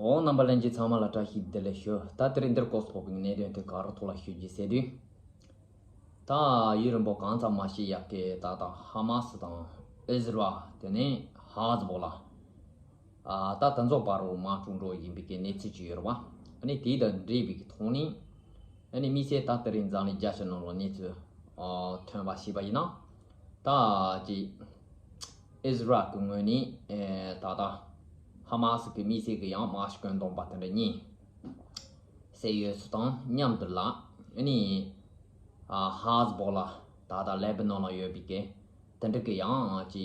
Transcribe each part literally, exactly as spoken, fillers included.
འོ། རྣམ་པ་ལྷན་རྒྱས་ཚང་མ་ལ་བཀྲ་ཤིས་བདེ་ལེགས་ཞུ། ད་དེ་རིང་འདིར་ཀོས་ཕོག་པའི་གནད་དོན་དེ་ག་རུ་ཐོག་ལ་ཞུ་རྒྱུ་ཟེར་དུས། ད་ཡུན་རིང་པོ་གང་ཙམ་མ་ཤི་ཡག་གི་ད་ད་ཧ་མ་སི་དང་ཨི་ཟི་རལ། དེ་ནས་ཧ་ཛི་བོ་ལ། ཨ་ད་དེ་ཚོ་བར་རུ་དམག་འཁྲུག་འགྲོ་བཞིན་པའི་གི་གནས་ཚུལ་ཅིག་ཡོད་རེད་བ། ཨ་ནི་དེ་དང་འབྲེལ་བའི་གི་ཐོག་ནས། ཨ་ནི་དམིགས་བསལ་ད་དེ་རིང་འཛམ་གླིང་རྒྱལ་སྤྱི་ནང་ལ་གནས་ཚུལ་ཨ་ཐོན་པ་ཞིག་པ་ཡིན་ན། ད་ཅི་ཨི་ཟི་རལ་གི་ངོས་ནས་ཨེ་ད་ད་ཧ་མ་སི་གི་དམིགས་བསལ་གི་ཡང་དམག་སྤྱི་བཀོད་འདོམས་པ་དེ་འདྲ་གཉིས་བསད་ཡོད་ཚུལ་དང་མཉམ་དུ་ལ། ཨ་ནི་ཨ་ཧ་ཛི་བོ་ལ་ད་ད་ལེ་བྷ་ནོན་ལ་ཡོད་པའི་གི་དེ་འདྲ་གི་ཡང་ཅི་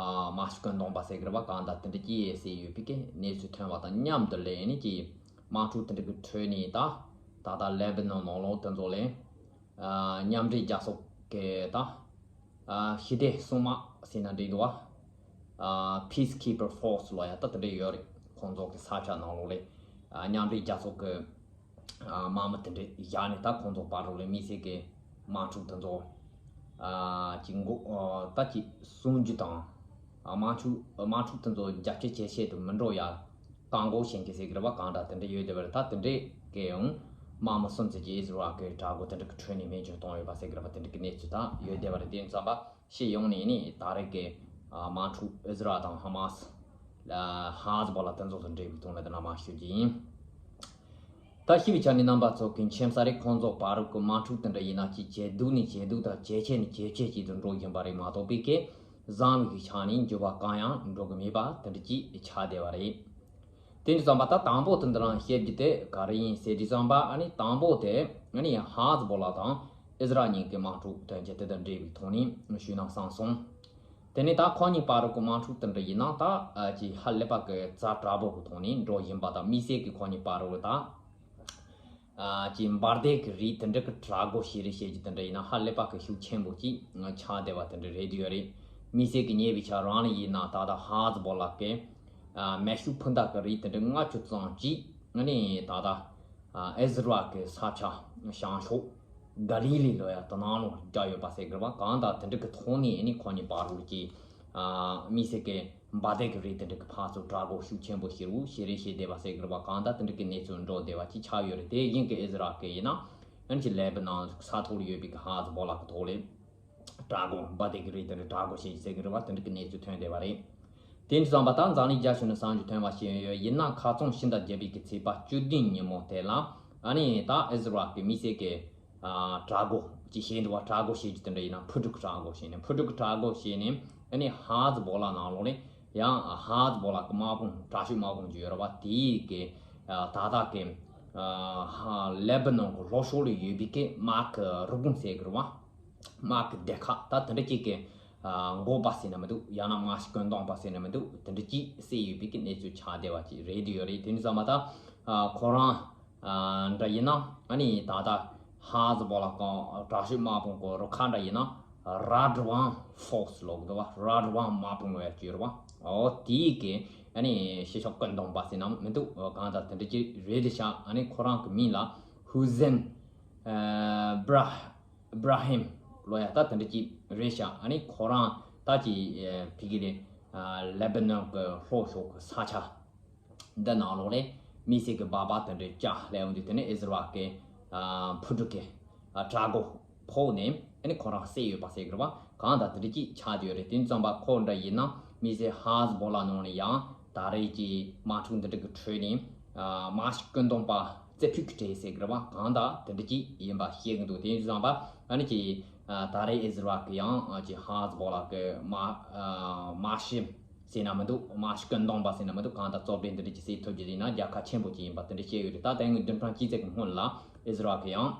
ཨ་དམག་སྤྱི་བཀོད་འདོམས་པ་ཟེར་གི་རེད་བ། གང་ད་དེ་འདྲ་གྱིས་བསད་ཡོད་པའི་གི་གནས་ཚུལ་ཐོན་པ་དང་མཉམ་དུ་ལས་ནི་ཅི་དམག་འཁྲུག་དེ་འདྲ་གི་ཁྲོད་ནས་ད་ད་ད་ལེ་བྷ་ནོན་ནང་ལོགས་དེ་ཚོ་ལས་ཨ་མཉམ་འབྲེལ་རྒྱལ་ཚོགས་ཀྱི་ད་ཨ་ཞི་བདེ་སྲུང་དམག་ཟེར་ན་འགྲིག་འདུག་བ། ཨ་Peacekeeper Force ལོ་ཡ་ད་དེ་འདྲ་ཡོད་རེད། ཁོང་ཚོ་གི་ས་ཆ་ནང་ལོགས་ལས་ཨ་མཉམ་འབྲེལ་རྒྱལ་ཚོགས་ཀྱི་ཨ་དམག་མི་དེ་འདྲ་བཞག་ནས་ད་ཁོང་ཚོ་བར་རུ་ལས་དམིགས་བསལ་གྱི་དམག་འཁྲུག་དེ་ཚོ་ཨ་ཅིག་འགོ་ཨ་ད་ཅིག་སྲུང་རྒྱུ་དང་། ཨ་དམག་འཁྲུག་དམག་འཁྲུག་དེ་ཚོ་རྒྱ་སྐྱེད་ཇེ་ཆེ་དུ་མི་འགྲོ་ཡ་བཀག་འགོག་བྱེད་མཁན་ཟེར་གི་རེད་བ། གང་འདྲ་དེ་འདྲ་ཡོད་བསྡད་པ་རེད། ད་དེ་འདྲའི་གི་ཡང་དམག་མི་གསུམ་ཙམ་གྱིས་ཨི་ཟི་རལ་གྱི་དྲག་རྒོལ་དེ་འདྲ་གི་ཁྲོད་ནས་རྨས་སྐྱོན་བཏང་ཡོད་པ་ཟེར་གི་རེད་བ། དེ་འདྲ་གི་གནས་ཚུལ་ད་ཡོད་བསྡད་པ་རེད། དེ་ཙམ་པ་ཕྱི་ཡོང་ནས་ནི་ད་རེས་ཀྱི་ཨ་དམག་འཁྲུག་ཨི་ཟི་རལ་དང་ཧ་མ་སི། ཨ་ཧ་ཛི་བོ་ལ་དེ་ཚོ་དང་འབྲེལ་བའི་ཐོག་ནས་དེ་ན་མ་ཞུ་རྒྱུ་ཡིན། ད་ཤི་བའི་ཆ་ནས་རྣམ་པ་ཚོ་གི་མཁྱེན་གསལ་རེད། ཁོང་ཚོ་བར་གྱི་དམག་འཁྲུག་དེ་འདྲ་ཡིན་ན་ཅིག་ཇེ་སྡུག་ནས་ཇེ་སྡུག་དང་ཇེ་ཆེ་ནས་ཇེ་ཆེ་ཅིག་ཏུ་འགྲོ་བཞིན་པ་རེད་མ་གཏོགས་པའི་གི་བཟང་བའི་གི་ཆ་ནས་འགྱུར་བ་གང་ཡང་འགྲོ་གི་མེད་པ་དེ་འདྲ་ཅིག་ཆགས་བསྡད་པ་རེད། དེ་འདྲ་ཙམ་པ་ད་དང་པོ་དེ་འདི་རང་བཤད་རྒྱུ་དེ་ག་རེ་ཡིན་ཟེར་དུས་ཙམ་པ། ཨ་ནི་དང་པོ་དེ་ཨ་ནི་ཧ་ཛི་བོ་ལ་དང་ཨི་ཟི་རལ་གཉིས་ཀྱི་དམག་འཁྲུག་དོན་རྐྱེན་དེ་དང་འབྲེལ་བའི་ཐོག་ནས་ཞུས་ན་བསམ་སོང་། དེ་ནས་ད་ཁོ་གཉིས་བར་གྱི་དམག་འཁྲུག་དེ་འདྲ་ཡིན་ན་ད་ཨ་ཅིག་ཧ་ལས་པ་གི་ཛ་དྲག་པོ་གི་ཐོག་ནས་འགྲོ་བཞིན་པ་དང་། དམིགས་བསལ་གྱི་ཁོ་གཉིས་བར་རུ་ད་ཨ་ཅིག་འབར་མདེལ་གྱི་རིགས་དེ་འདྲ་གི་དྲག་རྒོལ་བྱེད་རེས་བྱེད་རྒྱུ་དེ་འདྲ་ཡིན་ན་ཧ་ལས་པ་གི་ཤུགས་ཆེན་པོ་ཅིག་ཆགས་བསྡད་པ་དེ་འདྲ་རེད་ཡོད་རེད། དམིགས་བསལ་གྱི་ཉེ་བའི་ཆར་རང་ལ་ཡིན་ན་ད་ལྟ་ཧ་ཛི་བོ་ལ་གི་ཨ་མེ་ཤུགས་འཕུར་མདའ་གི་རིགས་དེ་འདྲ་ལྔ་བཅུ་ཙམ་ཅིག་ཨ་ནི་ད་ལྟ་ཨ་ཨི་ཟི་རལ་གྱི་ས་ཆ་བྱང་ཕྱོགས་ག་ལི་ལི་ལོ་ཡ་དེ་ནང་ལོགས་བརྒྱབ་ཡོད་པ་ཟེར་གི་རེད་བ། གང་ལྟར་དེ་འདྲ་གི་ཐོག་ནས་ཨ་ནི་ཁོ་གཉིས་བར་རུ་གྱི་ཨ་དམིགས་བསལ་གྱི་འབར་མདེལ་གྱི་རིགས་དེ་འདྲ་གི་ཕར་ཚུར་དྲག་རྒོལ་ཤུགས་ཆེན་པོ་བྱེད་རུ་བྱེད་རེས་བྱེད་བསྡད་པ་ཟེར་གི་རེད་བ། གང་ལྟར་དེ་འདྲ་གི་གནས་ཚུལ་འགྲོ་བསྡད་པ་ཅིག་ཆགས་ཡོད་རེད། དེ་བཞིན་གྱི་ཨི་ཟི་རལ་གྱི་ཡིན་ན་ཨ་ནི་ཅིག་ལེ་བྷ་ནན་ས་ཐོག་ལ་ཡོད་པའི་གི་ཧ་ཛི་བོ་ལ་གི་ཐོག་ལས་དྲག་རྒོལ་འབར་མདེལ་གྱི་རིགས་དེ་འདྲ་དྲག་རྒོལ་བྱེད་ཀྱི་ཟེར་གི་རེད་བ། དེ་འདྲ་གི་གནས་ཚུལ་ཐོན་བསྡད་པ་རེད། དེ་འདྲ་ཙམ་པ་ད་འཛམ་གླིང་རྒྱལ་སྤྱི་ནས་གསར་འགྱུར་ཐོན་པ་ཞིག་ཡོད། ཡིན་ན་ཁ་རྩང་ཕྱི་ཟླ་བརྒྱད་པའི་གི་ཚེས་པ་བཅུ་བདུན་ཉིན་མོ་དེ་ལ་ཨ་ནི་ད་ཨི་ཟི་རལ་གྱི་དམིགས་བསལ་གྱི་ཨ་དྲག་རྒོལ་ཅིག་བྱས་འདུག་བ། དྲག་རྒོལ་བྱེད་རྒྱུ་དེ་འདྲ་ཡིན་ན་འཕུར་གྲུ་གི་དྲག་རྒོལ་བྱས་ནས། འཕུར་གྲུ་གི་དྲག་རྒོལ་བྱས་ནས་ཨ་ནི་ཧ་ཛི་བོ་ལ་ནང་ལོགས་ནས་ཡང་ཧ་ཛི་བོ་ལ་གི་དམག་དཔུང་དྲག་ཤོས་དམག་དཔུང་ཅིག་ཡོད་རེད་བ། དེ་ཡི་གི་ཨ་ད་ལྟ་གི་ཨ་ཧ་ལེ་བྷ་ནན་གི་ལྷོ་ཕྱོགས་ལ་ཡོད་པའི་གི་དམག་གི་རུ་ཁག་ཟེར་གི་རེད་བ། དམག་གི་སྡེ་ཁག་ད་དེ་འདྲ་ཅིག་གི་ཨ་འགོ་པ་ཟེར་ན་མི་འདུག་ཡང་ན་དམག་སྤྱི་བཀོད་འདོམས་པ་ཟེར་ན་མི་འདུག་དེ་འདྲ་ཅིག་བསད་ཡོད་པའི་གི་གནས་ཚུལ་ཆགས་བསྡད་པ་ཅིག་རེད་དེ་ཡོད་རེད། དེ་འདྲ་ཙམ་པ་ད་ཨ་ཁོ་རང་ཨ་འདྲ་ཡིན་ན་ཨ་ནི་ད་ལྟ་ཧ་ཛི་བོ་ལ་གི་དྲག་ཤོས་དམག་དཔུང་གི་རུ་ཁག་འདྲ་ཡིན་ན་ར་ཌི་ཝན་ཕོར་སི་ལབ་གི་འདུག་བ། ར་ཌི་ཝན་དམག་དཔུང་ལབ་ཡ་ཅིག་ཡོད་རེད་བ། འོ་དེ་ཡི་གི་ཨ་ནི་སྤྱི་ཁྱབ་བཀོད་འདོམས་པ་ཟེར་ན་མི་འདུག་གང་ལྟར་དེ་འདྲ་ཅིག་རེད་དེ་ཤག་ཨ་ནི་ཁོ་རང་གི་མིང་ལ་ཧུ་ཟེན་ཨ་བྷ་ར་ཨི་བྷ་ར་ཧིམ་ལབ་ཡ་ད་དེ་འདྲ་ཅིག་རེད་ཤག་ཨ་ནི་ཁོ་རང་ད་ཅི་ཨ་ཕ་གི་རེད། ཨ་ལེ་བྷ་ནན་གི་ལྷོ་ཕྱོགས་གི་ས་ཆ་འདི་ནང་ལོགས་ནས་དམིགས་བསལ་གི་སྦག་སྦག་དེ་འདྲ་བཅག་སླེབས་འོང་དུས། དེ་ནས་ཨི་ཟི་རལ་གི་ཨ་འཕུར་གྲུ་གི་ཨ་དྲག་རྒོལ་ཕོག་ནས་ཨ་ནི་ཁོ་རང་བསད་ཡོད་པ་ཟེར་གི་རེད་བ། གང་ལྟར་དེ་འདྲ་ཅིག་ཆགས་བསྡད་ཡོད་རེད། དེ་ཙམ་པ་ཁོ་འདྲ་ཡིན་ན་དམིགས་བསལ་ཧ་ཛི་བོ་ལ་ནང་ནས་ཡང་ད་རེས་ཀྱི་དམག་འཁྲུག་འདི་འདྲ་གི་ཁྲོད་ནས་ཨ་དམག་སྤྱི་བཀོད་འདོམས་པ་རྩེ་ཕུད་ཀྱི་གྲས་ཟེར་གི་རེད་བ། གང་ལྟར་དེ་འདྲ་ཅིག་ཡིན་པ་ཤེས་གི་འདུག་དེ་ཙམ་པ་ཨ་ནི་ཀྱི་ཨ་ད་རེས་ཨི་ཟི་རལ་གི་ཡང་ཨ་ཀྱི་ཧ་ཛི་བོ་ལ་གི་དམག་ཨ་དམག་སྤྱི་ཟེར་ན་མི་འདུག་དམག་སྤྱི་བཀོད་འདོམས་པ་ཟེར་ན་མི་འདུག་གང་ལྟར་གཙོ་ཕལ་འདི་འདྲ་ཅིག་བསད་ཐུབ་རྒྱུ་ཡིན་ན་རྒྱལ་ཁ་ཆེན་པོ་ཅིག་ཡིན་པ་དེ་འདྲ་བཤད་ཡོད་རེད། ད་དེ་སྔོན་བདུན་ཕྲག་གཅིག་ཙམ་གི་སྔོན་ལ་ཨི་ཟི་རལ་གི་ཡང་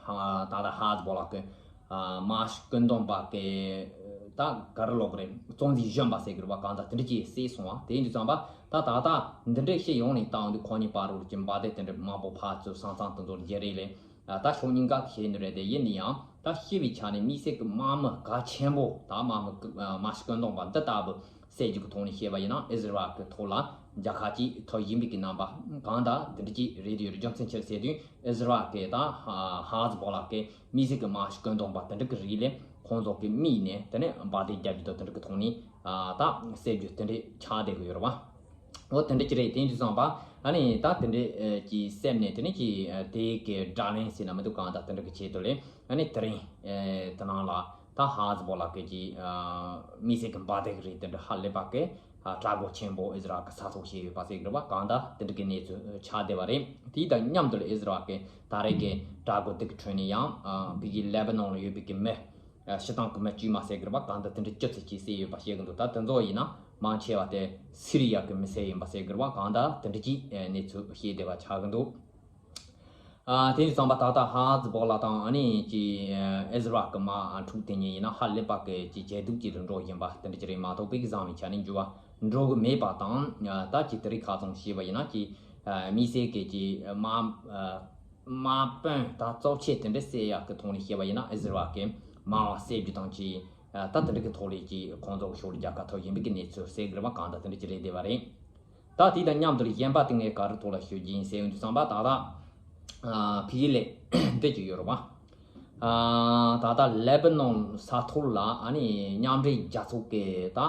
ཧ་ད་ལྟ་ཧ་ཛི་བོ་ལ་གི་ཨ་དམག་སྤྱི་བཀོད་འདོམས་པ་གི་ད་ག་རེ་ལབ་དགོས་རེད། གཙོ་འཛིན་གཞོན་པ་ཟེར་གི་རེད་བ། གང་ལྟར་དེ་འདྲ་ཅིག་བསད་སོང་བ། དེ་ཡིན་དུས་ཙམ་པ་ད་ད་ལྟ་འདི་འདྲ་བཤད་ཡོང་ནས་བཏང་དུས་ཁོ་གཉིས་བར་རུ་ཀྱི་འབར་མདེལ་དེ་འདྲ་མང་པོ་ཕར་ཚུར་ས་མཚམས་དེ་ཚོར་བརྒྱབ་རེས་ལས། ད་ཕྱོགས་གཉིས་ཀ་བྱས་ནི་རེད་དེ། ཡིན་ན་ཡང་ད་ཤི་བའི་ཆ་ནས་དམིགས་བསལ་གྱི་དམག་མི་གལ་ཆེན་པོ་ད་དམག་མི་དམག་སྤྱི་བཀོད་འདོམས་པ་འདི་ལྟ་བུ་བསད་རྒྱུ་གི་ཐོག་ནས་བཤད་པ་ཡིན་ན་ཨི་ཟི་རལ་གྱི་ཐོག་ལ་རྒྱལ་ཁ་ཅིག་ཐོབ་བཞིན་པའི་གི་རྣམ་པ་གང་ལྟར་དེ་འདྲ་ཅིག་རེད་དེ་ཡོད་རེད། རྒྱུ་མཚན་ཅི་རེད་ཟེར་དུས་ཨི་ཟི་རལ་གྱི་ད་ཧ་ཛི་བོ་ལ་གི་དམིགས་བསལ་གྱི་དམག་སྤྱི་བཀོད་འདོམས་པ་དེ་འདྲ་གི་རིགས་ལས་ཁོང་ཚོ་གི་དམིགས་ནས་དེ་ནས་འབར་མདེལ་རྒྱག་རྒྱུ་དང་དེ་འདྲ་གི་ཐོག་ནས་ད་བསད་རྒྱུ་དེ་འདྲ་ཆགས་བསྡད་གི་ཡོད་རེད་བ། འོ་དེ་འདྲ་ཅིག་རེད། དེ་འདྲ་སོང་པ་ཨ་ནི་ད་དེ་འདྲ་ཅིག་སེམས་ནས་དེ་ནི་ཅིག་དེ་གི་དགྲ་ལན་ཟེར་ན་མི་འདུག་གང་ལྟར་དེ་འདྲ་གི་ཆེད་དུ་ལས་ཨ་ནི་དེ་རིང་དེ་ནང་ལ་ད་ཧ་ཛི་བོ་ལ་གི་ཅིག་མི་སེར་གི་འབར་མདེལ་རེད། དེ་འདྲ་ཧ་ལས་པ་གི་དྲག་པོ་ཆེན་པོ་ཨི་ཟི་རལ་གི་ས་ཐོག་བྱས་ཡོད་པ་ཟེར་གི་རེད་པ། གང་ལྟར་དེ་འདྲ་གི་གནས་ཚུལ་ཆགས་བསྡད་པ་རེད། དེ་དང་མཉམ་དུ་ལ་ཨི་ཟི་རལ་གི་ད་རེས་ཀྱི་དྲག་པོ་དེ་གི་ཁྲོད་ནས་ཡང་བོད་ཀྱི་ལེ་བྷ་ནོན་ལ་ཡོད་པའི་གི་མི་སྤྱི་བཏང་གི་མི་དཀྱུས་མ་ཟེར་གི་རེད་པ། གང་ལྟར་དེ་འདྲ་བཅུ་ཙམ་ཅིག་བསད་ཡོད་པ་བཤད་གི་འདུག་ད་དེ་ཚོ་ཡིན་ན་མང་ཆེ་བ་དེ་སི་རི་ཡ་གི་མི་སེར་ཡིན་པ་ཟེར་གི་རེད་པ། གང་ལྟར་དེ་འདྲ་ཅིག་གནས་ཚུལ་བཤད་བསྡད་པ་ཆགས་གི་འདུག་ཨ་དེ་ཡིན་ཙང་པ་ད་ལྟ་ཧ་ཛི་བོ་ལ་དང་ཨ་ནི་ཅི་ཨི་ཟི་རལ་གི་དམག་འཁྲུག་དེ་གཉིས་ཡིན་ན་ཧ་ལས་པ་གི་ཅི་ཇེ་སྡུག་ཅིག་ཏུ་འགྲོ་བཞིན་པ་དེ་འདྲ་ཅིག་རེད་མ་གཏོགས་པའི་བཟང་བའི་ཆ་ནས་འགྱུར་བ་འགྲོ་གི་མེད་པ་དང་། ད་ཅི་དེ་རིང་ཁ་སང་བཤད་པ་ཡིན་ན་ཅི་ཨ་མི་སེར་གི་ཅི་དམག་ཨ་དམག་དཔོན་ད་གཙོ་ཆེ་དེ་འདྲ་བསད་ཡག་གི་ཐོག་ནས་བཤད་པ་ཡིན་ན་ཨི་ཟི་རལ་གི་དམག་དཔོན་བསད་རྒྱུ་དང་ཅི་ད་དེ་འདྲ་གི་ཐོག་ལས་ཅི་ཁོང་ཚོ་གི་ཕྱོགས་ལ་རྒྱལ་ཁ་ཐོབ་བཞིན་པའི་གི་གནས་ཚུལ་ཟེར་གི་རེད་པ། གང་ལྟར་དེ་འདྲ་ཅིག་རེད་བསྡད་པ་རེད། ད་དེ་དང་མཉམ་དུ་གཞན་པ་དེ་ངས་ག་རེ་ཐོག་ལ་ཞུ་རྒྱུ་ཡིན་ཟེར་ཡོང་དུས་ཙམ་པ་ད་ལྟ་ཨ་ཕི་ལེ་འདི་ཅིག་ཡོད་རེད་པ། ཨ་ད་ལྟ་ལེ་བྷ་ནོན་ས་ཐོག་ལ་ཨ་ནི་མཉམ་འབྲེལ་རྒྱལ་ཚོགས་ཀྱི་ད་ཨ་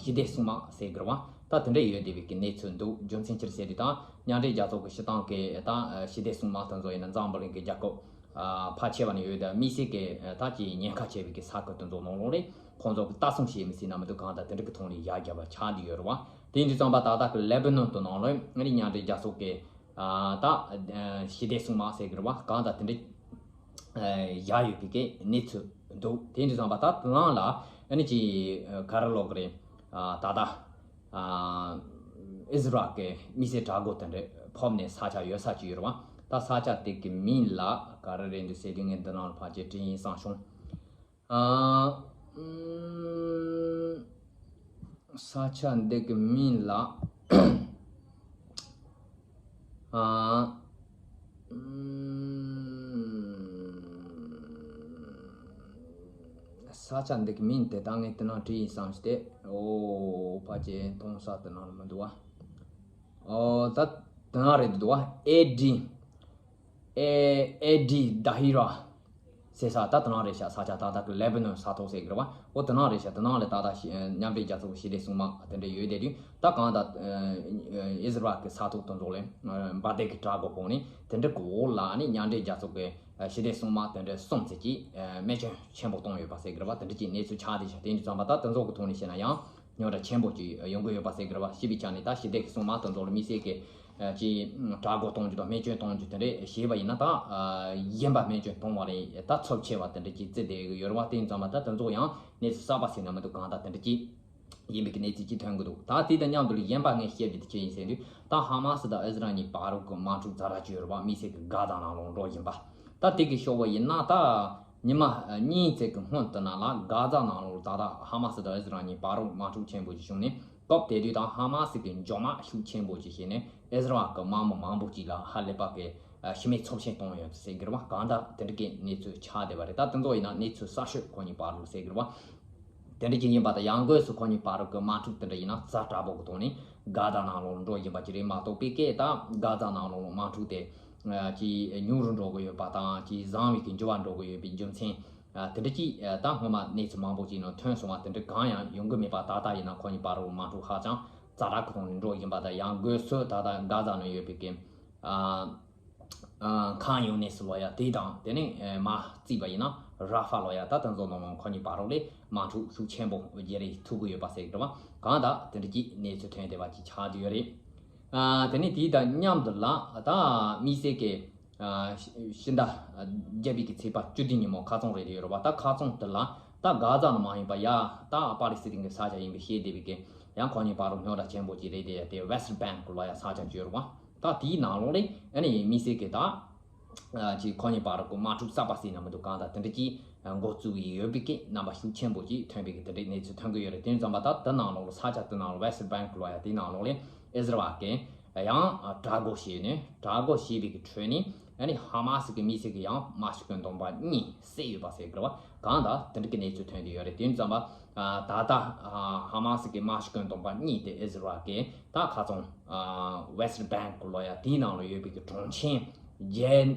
ཞི་བདེ་སྲུང་དམག་ཟེར་གི་རེད་པ། ད་དེ་འདྲ་ཡོད་བསྡད་པའི་གི་གནས་ཚུལ་འདུག་རྒྱུ་མཚན་ཅི་རེད་ཟེར་དུས་ད་མཉམ་འབྲེལ་རྒྱལ་ཚོགས་ཀྱི་སྤྱི་བཏང་གི་ད་ཨ་ཞི་བདེ་སྲུང་དམག་དེ་ཚོ་ཡིན་ན་འཛམ་བུ་གླིང་གི་རྒྱལ་ཁབ་ཨ་ཕལ་ཆེ་བ་ནས་ཡོད་དེ་མི་སེར་གི་ད་ཀྱི་ཉེན་ཁ་ཆེ་བའི་གི་ས་ཁུལ་དེ་ཚོ་ནང་ལོགས་ལས་ཁོང་ཚོ་གི་ལྟ་སྲུང་བྱེད་མི་སྲིད་ན་མི་འདུག་གང་ལྟར་དེ་འདྲ་གི་ཐོག་ནས་ཡར་རྒྱབ་པ་ཆགས་བསྡད་ཡོད་རེད་པ། དེ་ཡིན་དུས་ཙམ་པ་ད་ལྟ་གི་ལེ་བྷ་ནོན་དེ་ནང་ལོགས་ཨ་ནི་མཉམ་འབྲེལ་རྒྱལ་ཚོགས་ཀྱི་ཨ་ད་ཞི་བདེ་སྲུང་དམག་ཟེར་གི་རེད་པ། གང་ལྟར་དེ་འདྲ་ཨ་བཞག་ཡོད་པའི་གི་གནས་ཚུལ་འདུག་དེ་ཡིན་དུས་ཙམ་པ་ད་དེ་ནང་ལ་ཨ་ནི་ཅི་ག་རེ་ལབ་གི་རེད། ཨ་ད་ལྟ་ཨ་ཨི་ཟི་རལ་གི་མི་སེར་དྲག་པོ་དེ་འདྲ་ཕབ་ནས་ས་ཆ་ཡོད་ས་ཅིག་ཡོད་རེད་པ། ད་ས་ཆ་དེ་གི་མིང་ལ་ག་རེ་རེད་འདུག་ཟེར་དུས་ངས་འདི་ནང་ལ་ཕལ་ཆེར་དྲན་ཡིན་བསམ་བྱུང་། ཨ་ཨུམ། ས་ཆ་འདི་གི་མིང་ལ་ཨ་ཨུམ། ས་ཆ་འདི་གི་མིང་དེ་ད་ངས་དེ་ནང་བྲིས་ཡིན་བསམ་སྟེ། ཨོ་ཕལ་ཆེར་མཐོང་ས་དེ་ནང་ལ་མི་འདུག་བ། ཨོ་ད་དེ་ནང་རེད་འདུག་བ། ཨེ་ཌི། ཨེ་ཨེ་ཌི་ཌ་ཧི་ར་ཟེར་ས་ད་དེ་ནང་རེད་ཤག་ས་ཆ་ད་ལྟ་གི་ལེ་བྷ་ནོན་ས་ཐོག་ཟེར་གི་རེད་བ། ཨོ་དེ་ནང་རེད་ཤག་དེ་ནང་ལ་ད་ལྟ་ཤི་མཉམ་འབྲེལ་རྒྱལ་ཚོགས་ཞི་བདེ་སྲུང་དམག་དེ་འདྲ་ཡོད་བསྡད་དུས་ད་གང་ལྟར་ཨེ་ཨི་ཟི་རལ་གི་ས་ཐོག་དེ་ཚོ་ལ་འབར་མདེལ་གི་དྲག་པོ་སྤུངས་ནས་དེ་འདྲ་གི་འོག་ལ་ནི་མཉམ་འབྲེལ་རྒྱལ་ཚོགས་ཀྱི་ཞི་བདེ་སྲུང་དམག་དེ་འདྲ་གསུམ་ཙམ་གྱིས་རྨས་སྐྱོན་ཆེན་པོ་བཏང་ཡོད་པ་ཟེར་གི་རེད་བ། དེ་འདྲ་གྱི་གནས་ཚུལ་ཆགས་བསྡད་ཤག་དེ་འདྲ་ཙམ་པ་ད་དེ་ཚོ་གི་ཐོག་ནས་བཤད་ན་ཡང་། རྙོག་དྲ་ཆེན་པོ་ཅིག་ཡོང་གི་ཡོད་པ་ཟེར་གི་རེད་བ། ཞི་བའི་ཆ་ནས་ད་ཞི་བདེ་གི་སྲུང་དམག་དེ་ཚོ་ལ་མི་སེར་གི་ཅིག་དྲག་རྒོལ་གཏོང་རྒྱུ་དང་རྨས་སྐྱོན་གཏོང་རྒྱུ་དེ་འདྲས་བྱས་པ་ཡིན་ན་ད་གཞན་པ་རྨས་སྐྱོན་གཏོང་བ་ལས་ད་ཚབས་ཆེ་བ་དེ་འདྲས་ཅིག་བརྩི་བསྡད་ཡོད་རེད་བ། དེ་ཡིན་ཙང་མ་ད་དེ་ཚོ་ཡང་གནས་ཚུལ་གསར་པ་ཟེར་ན་མི་འདུག་གང་ལྟར་དེ་འདྲས་ཅིག་ཡིན་པའི་གི་གནས་ཚུལ་ཅིག་ཐོན་གི་འདུག་ད་དེ་དང་མཉམ་དུ་ལ་གཞན་པ་ངས་བཤད་རྒྱུ་དེ་ཅི་ཡིན་ཟེར་དུས་ད་ཧ་མ་སི་དང་ཨི་ཟི་རལ་གཉིས་བར་དུ་གི་དམག་འཁྲུག་ཛ་དྲག་ཅིག་ཡོད་རེད་བ། མི་སེར་གི་གྷ་ཛ་ནང་ལོགས་འགྲོ་བཞིན་པ། ད་དེ་གི་ཤོག་བུ་ཡིན་ན་ད་ཉི་མ་གཉིས་ཙམ་གི་སྔོན་དུ་ན་ལ་གྷ་ཛ་ནང་ལོགས་ད་ལྟ་ཧ་མ་སི་དང་ཨི་ཟི་རལ་གཉིས་བར་དུ་དམག་འཁྲུག་ཆེན་པོ་ཞིག་བྱུང་ནས། སྐབས་དེ་དུས་དང་ཧ་མ་སི་གི་འཇོན་དམག་ཤུགས་ཆེན་པོ་ཅིག་བྱས་ནས་ཨི་ཟི་རལ་གི་དམག་མི་མང་པོ་ཅིག་ལ་ཧ་ལས་པ་གི་ཤི་རྨས་ཚབས་ཆེན་བཏང་ཡོད་ཟེར་གི་རེད་བ། གང་ལྟར་དེ་འདྲ་གི་གནས་ཚུལ་ཆགས་བསྡད་པ་རེད། ད་དེ་ཚོ་ཡིན་ན་གནས་ཚུལ་གསར་ཤོས་ཁོ་གཉིས་བར་དུ་ཟེར་གི་རེད་བ། དེ་འདྲ་ཅིག་ཡིན་པ་དང་ཡང་སྒོས་སུ་ཁོ་གཉིས་བར་དུ་གི་དམག་འཁྲུག་དེ་འདྲ་ཡིན་ན་ཛ་དྲག་པོ་གི་ཐོག་ནས་གྷ་ཛ་ནང་ལོགས་འགྲོ་བཞིན་པ་ཅིག་རེད་མ་གཏོགས་པའི་སྐད་ད་གྷ་ཛ་ནང་ལོགས་དམག་འཁྲུག་དེ་ཅིག་ཉུང་རུ་འགྲོ་གི་ཡོད་པ་དང་ཅིག་བཟང་བའི་གི་འགྱུར་བ་འགྲོ་གི་ཡོད་པའི་རྒྱུ་མཚན་དེ་འདྲ་ཅིག་ད་སྔོན་མ་གནས་ཚུལ་མང་པོ་ཅིག་ནང་ཐོན་སོང་བ་དེ་འདྲ་གང་ཡང་ཡོང་གི་མེད་པ། ད་ལྟ་ཡིན་ན་ཁོ་གཉིས་བར་དུ་དམག་འཁྲུག་ཧ་ཅང་ཛ་དྲག་གི་ཐོག་ནས་འགྲོ་བཞིན་པ་དང་ཡང་སྒོས་སུ་ད་ལྟ་གྷ་ཛ་ནང་ཡོད་པའི་གི་ཨ་ཁན་ཡུ་ནིས་ལོ་ཡ་དེ་དང་དེ་ནས་མ་བརྩིས་པ་ཡིན་ན་ར་ཧྥ་ལོ་ཡ་ད་དེ་ཚོ་ནང་ལ་ཁོ་གཉིས་བར་རོགས་ལས་དམག་འཁྲུག་ཤུགས་ཆེན་པོ་བརྗེ་རེས་ཐུབ་ཀྱི་ཡོད་པ་ཟེར་གི་འདུག་བ། གང་ལྟར་དེ་འདྲ་གྱི་གནས་ཚུལ་ཐོན་བསྡད་པ་ཅིག་ཆགས་བསྡད་ཡོད་རེད། ཨ་དེ་ནས་དེ་དང་མཉམ་དུ་ལ་ད་དམིགས་བསལ་གྱི་ཨ་ཕྱི་ཟླ་བརྒྱད་པའི་གི་ཚེས་པ་བཅུ་བདུན་ཉིན་མོ་ཁ་རྩང་རེད་ཡོད་རེད་བ། ད་ཁ་རྩང་དེ་ལ་ད་གྷ་ཛ་ནང་མ་ཡིན་པ་ཡ་ད་པ་ལི་སི་ཐན་གྱི་ས་ཆ་ཡིན་པའི་ཤེས་བསྡད་པའི་གི་ཡང་ཁོ་གཉིས་བར་རོགས་རྙོག་དྲ་ཆེན་པོ་ཅིག་རེད་དེ་ཡ་དེ་West Bank་ལོ་ཡ་ས་ཆ་ཅིག་ཡོད་རེད་བ། ད་དེའི་ནང་ལོགས་ལས་ཨ་ནི་དམིགས་བསལ་གྱི་ད་ཨ་ཅིག་ཁོ་གཉིས་བར་གྱི་དམག་འཁྲུག་གསར་པ་ཟེར་ན་མི་འདུག་གང་ལྟར་དེ་འདྲ་ཅིག་འགོ་བཙུགས་ཡི་ཡོད་པའི་སྐད་རྣམ་པ་ཤུགས་ཆེན་པོ་ཅིག་ཐོན་པའི་གི་དེ་འདྲའི་གནས་ཚུལ་ཐོན་གི་ཡོད་རེད། དེ་ཙམ་པ་ད་དེ་ནང་ལོགས་ལ་ས་ཆ་དེ་ནང་ལ་West Bank་ལོ་ཡ་དེའི་ནང་ལོགས་ལས་ཨི་ཟི་རལ་གྱིས་ཡང་དྲག་རྒོལ་བྱས་ནས་དྲག་རྒོལ་བྱས་པའི་གི་ཁྲོད་ནས་ཨ་ནི་ཧ་མ་སི་གི་དམིགས་བསལ་གྱི་ཡང་དམག་སྤྱི་དོན་བདུན་པ་གཉིས་བསད་ཡོད་པ་ཟེར་གི་རེད་བ། གང་ལྟར་དེ་འདྲ་གི་གནས་ཚུལ་ཐོན་གི་ཡོད་རེད། དེ་ཙམ་པ་ད་ལྟ་ཧ་མ་སི་གི་དམག་སྤྱི་དོན་བདུན་པ་གཉིས་དེ་ཨི་ཟི་རལ་གྱིས་ད་ཁ་རྩང་West Bank་ལོ་ཡ་དེའི་ནང་ལ་ཡོད་པའི་གི་གྲོང་ཁྱེར་ཇེ་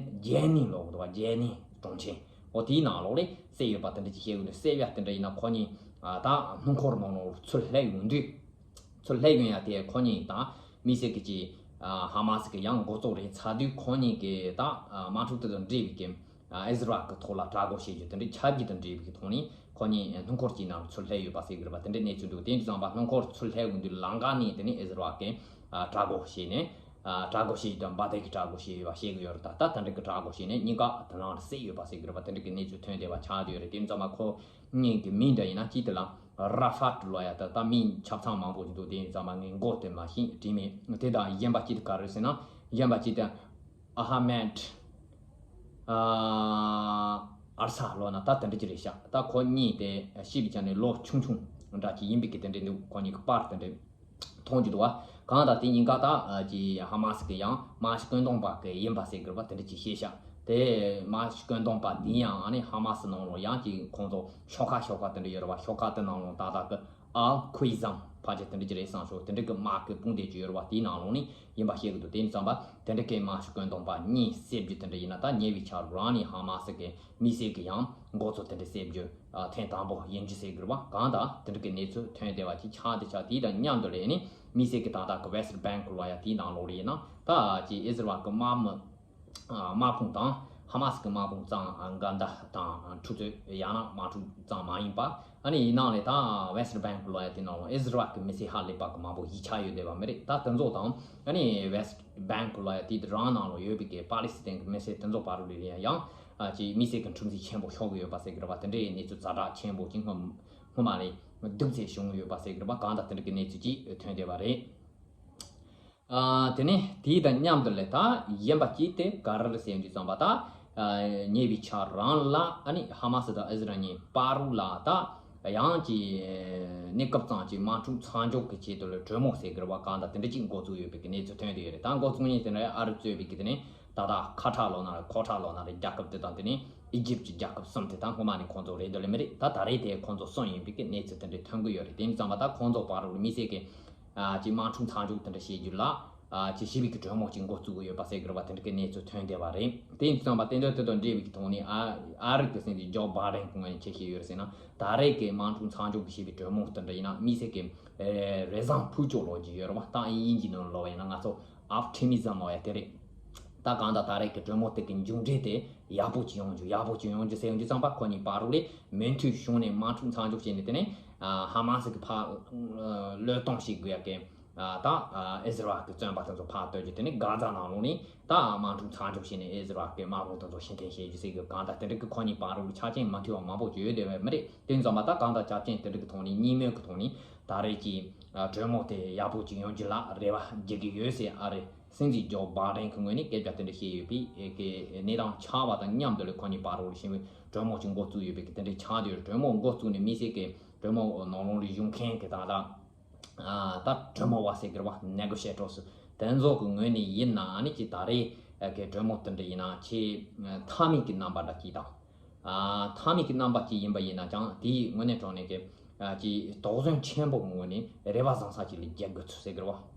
ཇེ་ནི་ལོག་འདུག་བ། ཇེ་ནི་གྲོང་ཁྱེར་འོ་དེའི་ནང་ལོགས་ལས་བསད་ཡོད་པ་དེ་འདྲ་ཅིག་བཤད་ཡོད་འདུག་བསད་ཡ་དེ་འདྲ་ཡིན་ན་ཁོ་གཉིས་ད་སྣུམ་འཁོར་ནང་ལོགས་ཚུར་སླེབས་ཡོང་དུས་ ཚུར་སླེབས་ཡོང་ཡ་དེ་ཁོ་གཉིས་དང་དམིགས་བསལ་གྱི་ཅིག་ཧ་མ་སི་གི་ཡང་འགོ་བཙུགས་རེད་ཚར་དུས་ཁོ་གཉིས་ཀྱི་ད་དམག་འཁྲུག་དེ་དང་འབྲེལ་བའི་གི་ཨིས་ར་ཨེལ་གྱི་ཐོག་ལ་དྲག་རྒོལ་བྱེད་རྒྱུ་དེ་འདྲའི་ཆབ་སྲིད་དང་འབྲེལ་བའི་གི་ཐོག་ནས་ཁོ་གཉིས་སྣུམ་འཁོར་གྱི་ནང་ཚུར་སླེབས་ཡོད་པ་ཟེར་གི་རེད་པ། དེ་འདྲའི་གནས་ཚུལ་འདུག་དེ་འདྲ་ཙམ་པ་སྣུམ་འཁོར་ཚུར་སླེབས་ཡོང་དུས་ལམ་ཁ་ནས་དེ་ནས་ཨིས་ར་ཨེལ་གྱི་དྲག་རྒོལ་བྱས་ནས་དྲག་རྒོལ་བྱས་དང་འབར་མདེལ་གྱི་དྲག་རྒོལ་བྱས་ཡོད་པ་བཤད་གི་ཡོད་རེད། ད་ད་དེ་འདྲ་གི་དྲག་རྒོལ་བྱས་ནས་གཉིས་ཀ་དེ་ནང་ལ་བསད་ཡོད་པ་ཟེར་གི་རེད་པ། དེ་འདྲ་གི་གནས་ཚུལ་ཐོན་བསྡད་པ་ཆགས་བསྡད་ཡོད་རེད། དེ་འདྲ་ཙམ་པ་ཁོ་གཉིས་ཀྱི་མིང་འདྲ་ཡིན་ན་གཅིག་དེ་ལ་ར་ཧྥ་ལབ་ཡ་ད་ད་མིང་ཆ་ཚང་མང་པོ་ཞིག་འདུག་དེ་ཙམ་པ་ངས་མགོ་དེ་མ་ཤེས་དྲིས་མེད། དེ་དང་གཞན་པ་གཅིག་དེ་ག་རེ་ཟེར་ན་གཞན་པ་གཅིག་དེ་ཨ་ཧ་མེད་ཨ་ཨར་ས་ལབ་ན་ད་དེ་འདྲ་ཅིག་རེད་ཤག་ད་ཁོ་གཉིས་དེ་ཤི་བའི་ཆ་ནས་ལོ་ཆུང་ཆུང་འདྲ་ཅིག་ཡིན་པའི་གི་དེ་འདྲ་འདུག་ཁོ་གཉིས་ཀྱི་པར་དེ་འདྲ་མཐོང་རྒྱུ་འདུག་བ། གང་ལྟར་དེ་གཉིས་ཀ་ད་ཀྱི་ཧ་མ་སི་གི་ཡང་མ་ཤི་བཀོད་འདོམས་པ་གི་ཡིན་པ་ཟེར་གི་རེད་པ། དེ་འདྲ་ཅིག་བཤད་ཤག་དེ་མ་ཤི་བཀོད་འདོམས་པ་དེ་ཡང་ཨ་ནི་ཧ་མ་སི་ནང་ལོགས་ཡང་ཀྱི་ཁོང་ཚོ་ཤོག་ཁག་ཤོག་ཁག་དེ་འདྲ་ཡོད་རེད་པ། ཤོག་ཁག་དེ་ནང་ལོགས་ཏག་ཏག་གི་ཨལ་ཁུའི་ཛམ་ཕལ་ཆེར་དེ་འདྲ་ཅིག་རེད་བསམ་སོང་། དེ་འདྲ་གི་དམག་གི་དཔུང་སྡེ་ཅིག་ཡོད་རེད་པ། དེའི་ནང་ལོགས་ནས་ཡིན་པ་བཤད་གི་འདུག་དེ་ཡིན་ཙམ་པ་དེ་འདྲ་གི་མ་ཤི་བཀོད་འདོམས་པ་གཉིས་བསད་རྒྱུ་དེ་འདྲ་ཡིན་ན་ད་ཉེ་བའི་ཆར་རང་ནས་ཧ་མ་སི་གི་མི་སེར་གི་ཡང་འགོ་གཙོ་དེ་འདྲ་བསད་རྒྱུ་ཨ་ཐེངས་དང་པོ་ཡིན་རྒྱུ་ཟེར་གི་རེད་པ། གང་ལྟར་དེ་འདྲ་གི་གནས་ཚུལ་ཐོན་བསྡད་པ་ཅིག་ཆགས་བསྡད་ཤག་དེ་དང་མཉམ་དུ་ལས་ནི་དམིགས་བསལ་གི་ད་ལྟ་གི་West Bank་ལབ་ཡ་དེའི་ནང་ལོགས་ལ་ཡིན་ན་ད་ཅིག་ཨིས་ར་ཨེལ་གི་དམག་མི་ཨ་དམག་དཔུང་དང་ཧ་མ་སི་གི་དམག་དཔུང་གཙང་འགལ་ཟླ་དང་འཁྲུག་རྩོད་ཡང་ན་དམག་འཁྲུག་ཙམ་མ་ཡིན་པ། ཨ་ནི་ཡིན་ནའང་ལས་ད་West Bank་ལབ་ཡ་དེ་ནང་ལོགས་ཨིས་ར་ཨེལ་གི་མི་སེར་ཧ་ལས་པ་གི་མང་པོ་གཞིས་ཆགས་ཡོད་བསྡད་པ་མ་རེད། ད་དེ་ཚོ་དང་ཨ་ནི་West Bank་ལབ་ཡ་དེ་རང་ནང་ལོགས་ཡོད་པའི་གི་པ་ལི་སི་ཐན་གི་མི་སེར་དེ་ཚོ་བར་ལ་ཡང་ཨ་ཅིག་དམིགས་བསལ་གྱི་འཁྲུག་འཛིང་ཆེན་པོ་ཤོར་གི་ཡོད་པ་ཟེར་གི་རེད་པ། དེ་འདྲའི་གནས་ཚུལ་ཛ་དྲག་ཆེན་པོ་ཅིག་སྔོན་སྔོན་མ་ནས་སྡུག་ཚད་བྱུང་ཡོད་པ་ཟེར་གི་རེད་པ། གང་ལྟར་དེ་འདྲ་གི་གནས་ཚུལ་ཅིག་ཐོན་བསྡད་པ་རེད། ཨ་དེ་ནས་དེའི་དང་མཉམ་དུ་ལས་ད་གཞན་པ་གཅིག་དེ་ག་རེ་རེད་ཟེར་དུས་ཙམ་པ་ད་ཨ་ཉེ་བའི་ཆར་རང་ལ་ཨ་ནི་ཧ་མ་སི་དང་ཨིས་ར་ཨེལ་གཉིས་བར་ལ་ད་ཡང་ཅིག་གནས་སྐབས་ཙམ་ཅིག་དམག་འཁྲུག་མཚམས་འཇོག་གི་ཆེད་དུ་ལ་གྲོས་མོལ་ཟེར་གི་རེད་པ། གང་ལྟར་དེ་འདྲ་ཅིག་འགོ་བཙུགས་ཡོད་པའི་གི་གནས་ཚུལ་ཐོན་བསྡད་ཡོད་རེད། ད་འགོ་བཙུགས་མཁན་དེ་ནི་ཨ་རི་གཙོས་པའི་གི་དེ་ནི་ད་ལྟ་ཁ་ཐར་ལབ་ན་རེད། ཁོ་ཐར་ལབ་ན་རེད། རྒྱལ་ཁབ་དེ་དང་དེ་ནི་ཨི་ཇིབ་ཀྱི་རྒྱལ་ཁབ་གསུམ་དེ་ད་སྔོན་མ་ནས་ཁོང་ཚོ་རེད་འདོད་ལེ་མི་རེད། ད་ད་རེས་དེ་ཁོང་ཚོ་གསུམ་ཡིན་པའི་གི་གནས་ཚུལ་དེ་འདྲ་ཐོན་གི་ཡོད་རེད། དེ་ཡིན་ཙམ་པ་ད་ཁོང་ཚོ་བར་ལ་དམིགས་བསལ་གི་ཨ་ཅིག་དམག་འཁྲུག་མཚམས་འཇོག་དེ་འདྲ་བྱེད་རྒྱུ་ལ་ཨ་ཅིག་ཞི་བའི་གི་གྲོས་མོལ་ཅིག་འགོ་བཙུགས་གི་ཡོད་པ་ཟེར་གི་རེད་པ། དེ་འདྲ་གི་གནས་ཚུལ་ཐོན་བསྡད་པ་རེད། དེ་ཡིན་ཙམ་པ་དེ་འདྲ་དེ་དང་འབྲེལ་བའི་གི་ཐོག་ནས་ཨ་ཨ་རི་གི་སྲིད་འཛིན་ཇོ་བྷའི་ཌེན་གི་ངོས་ནས་ཅི་བཤད་ཡོད་རེད་ཟེར་ན། ད་རེས་གི་དམག་འཁྲུག་མཚམས་འཇོག་གི་ཞི་བའི་གྲོས་མོལ་དེ་འདྲ་ཡིན་ན་དམིགས་བསལ་གི་རེ་བཟང་ཕུགས་ཀྱོག་ལབ་ཀྱི་ཡོད་རེད་པ། ད་དབྱིན་ཇིའི་ནང་ལབ་པ་ཡིན་ན་ང་ཚོ་ཨོབ་ཊི་མི་ཛམ་ལབ་ཡ་དེ་རེད། ད་གང་ལྟར་ད་རེས་ཀྱི་གྲོས་མོལ་དེ་གི་མཇུག་འབྲས་དེ་ཡག་པོ་ཅིག་ཡོང་རྒྱུ་ཡག་པོ་ཅིག་ཡོང་རྒྱུ་ཟེར་ཡོང་རྒྱུ་ཙམ་པ་ཁོ་གཉིས་བར་ལ་མོས་མཐུན་བྱུང་ནས་དམག་འཁྲུག་མཚམས་འཇོག་བྱས་ནས་དེ་ནས་ཧ་མ་སི་གི་ཕར་བློས་གཏོང་བྱེད་དགོས་ཡ་གི་ད་ཨིས་ར་ཨེལ་གི་བཙོན་པ་དེ་ཚོ་ཕར་གཏོར་རྒྱུ། དེ་ནས་གྷ་ཛ་ནང་ལོགས་ནས་ད་དམག་འཁྲུག་མཚམས་འཇོག་བྱས་ནས་ཨིས་ར་ཨེལ་གི་དམག་དཔུང་དེ་ཚོ་ཕྱིར་འཐེན་བྱེད་རྒྱུ་ཟེར་གི། གང་ལྟར་དེ་འདྲ་གི་ཁོ་གཉིས་བར་ལ་ཆ་རྐྱེན་མ་མཐུན་པ་མང་པོ་ཅིག་ཡོད་བསྡད་པ་མ་རེད། དེ་ཙམ་པ་ད་གང་ལྟར་ཆ་རྐྱེན་དེ་འདྲ་གི་ཐོག་ནས་གཉིས་མོས་གི་ཐོག་ནས་ད་རེས་ཀྱི་གྲོས་མོལ་དེ་ཡག་པོ་ཅིག་ཡོང་རྒྱུ་ལ་རེ་བ་རྒྱག་གི་ཡོད་ཟེར་ཨ་རི་སྲིད་འཛིན་ཇོ་བྷའི་ཌེན་གི་ངོས་ནས་སྐད་ཆ་དེ་འདྲ་བཤད་ཡོད་པའི་གི་གནས་སྟངས་ཆགས་པ་དང་མཉམ་དུ་ལ་ཁོ་གཉིས་བར་ལ་ཞི་བའི་གྲོས་མོལ་ཅིག་འགོ་བཙུགས་ཡོད་པའི་གི་དེ་འདྲ་ཆགས་བསྡད་ཡོད། གྲོས་མོལ་འགོ་བཙུགས་ནས་དམིགས་བསལ་གི་གྲོས་མོལ་ནང་ལོགས་ལ་ཞུགས་མཁན་གི་ད་ལྟ་ད་གྲོས་མོལ་བ་ཟེར་གི་རེད་པ། ནེ་གོ་ཤི་ཡེ་ཊར་སི་དེ་ཚོ་གི་ངོས་ནས་ཡིན་ན་ཨ་ནི་ཅིག་ད་རེས་གི་གྲོས་མོལ་དེ་འདྲ་ཡིན་ན་ཆེས་མཐའ་མའི་གི་རྣམ་པ་འདྲ་ཅིག་དང་། མཐའ་མའི་གི་རྣམ་པ་ཅིག་ཡིན་པ་ཡིན་ན་ཀྱང་དེའི་དངོས་གནས་དྲང་གནས་ཀྱི་ཅིག་དོགས་ཟོན་ཆེན་པོ་གི་ངོས་ནས་རེ་བ་བཟང་ས་ཅིག་ལ་རྒྱག་དགོས་ཚུལ་ཟེར་གི་རེད་པ།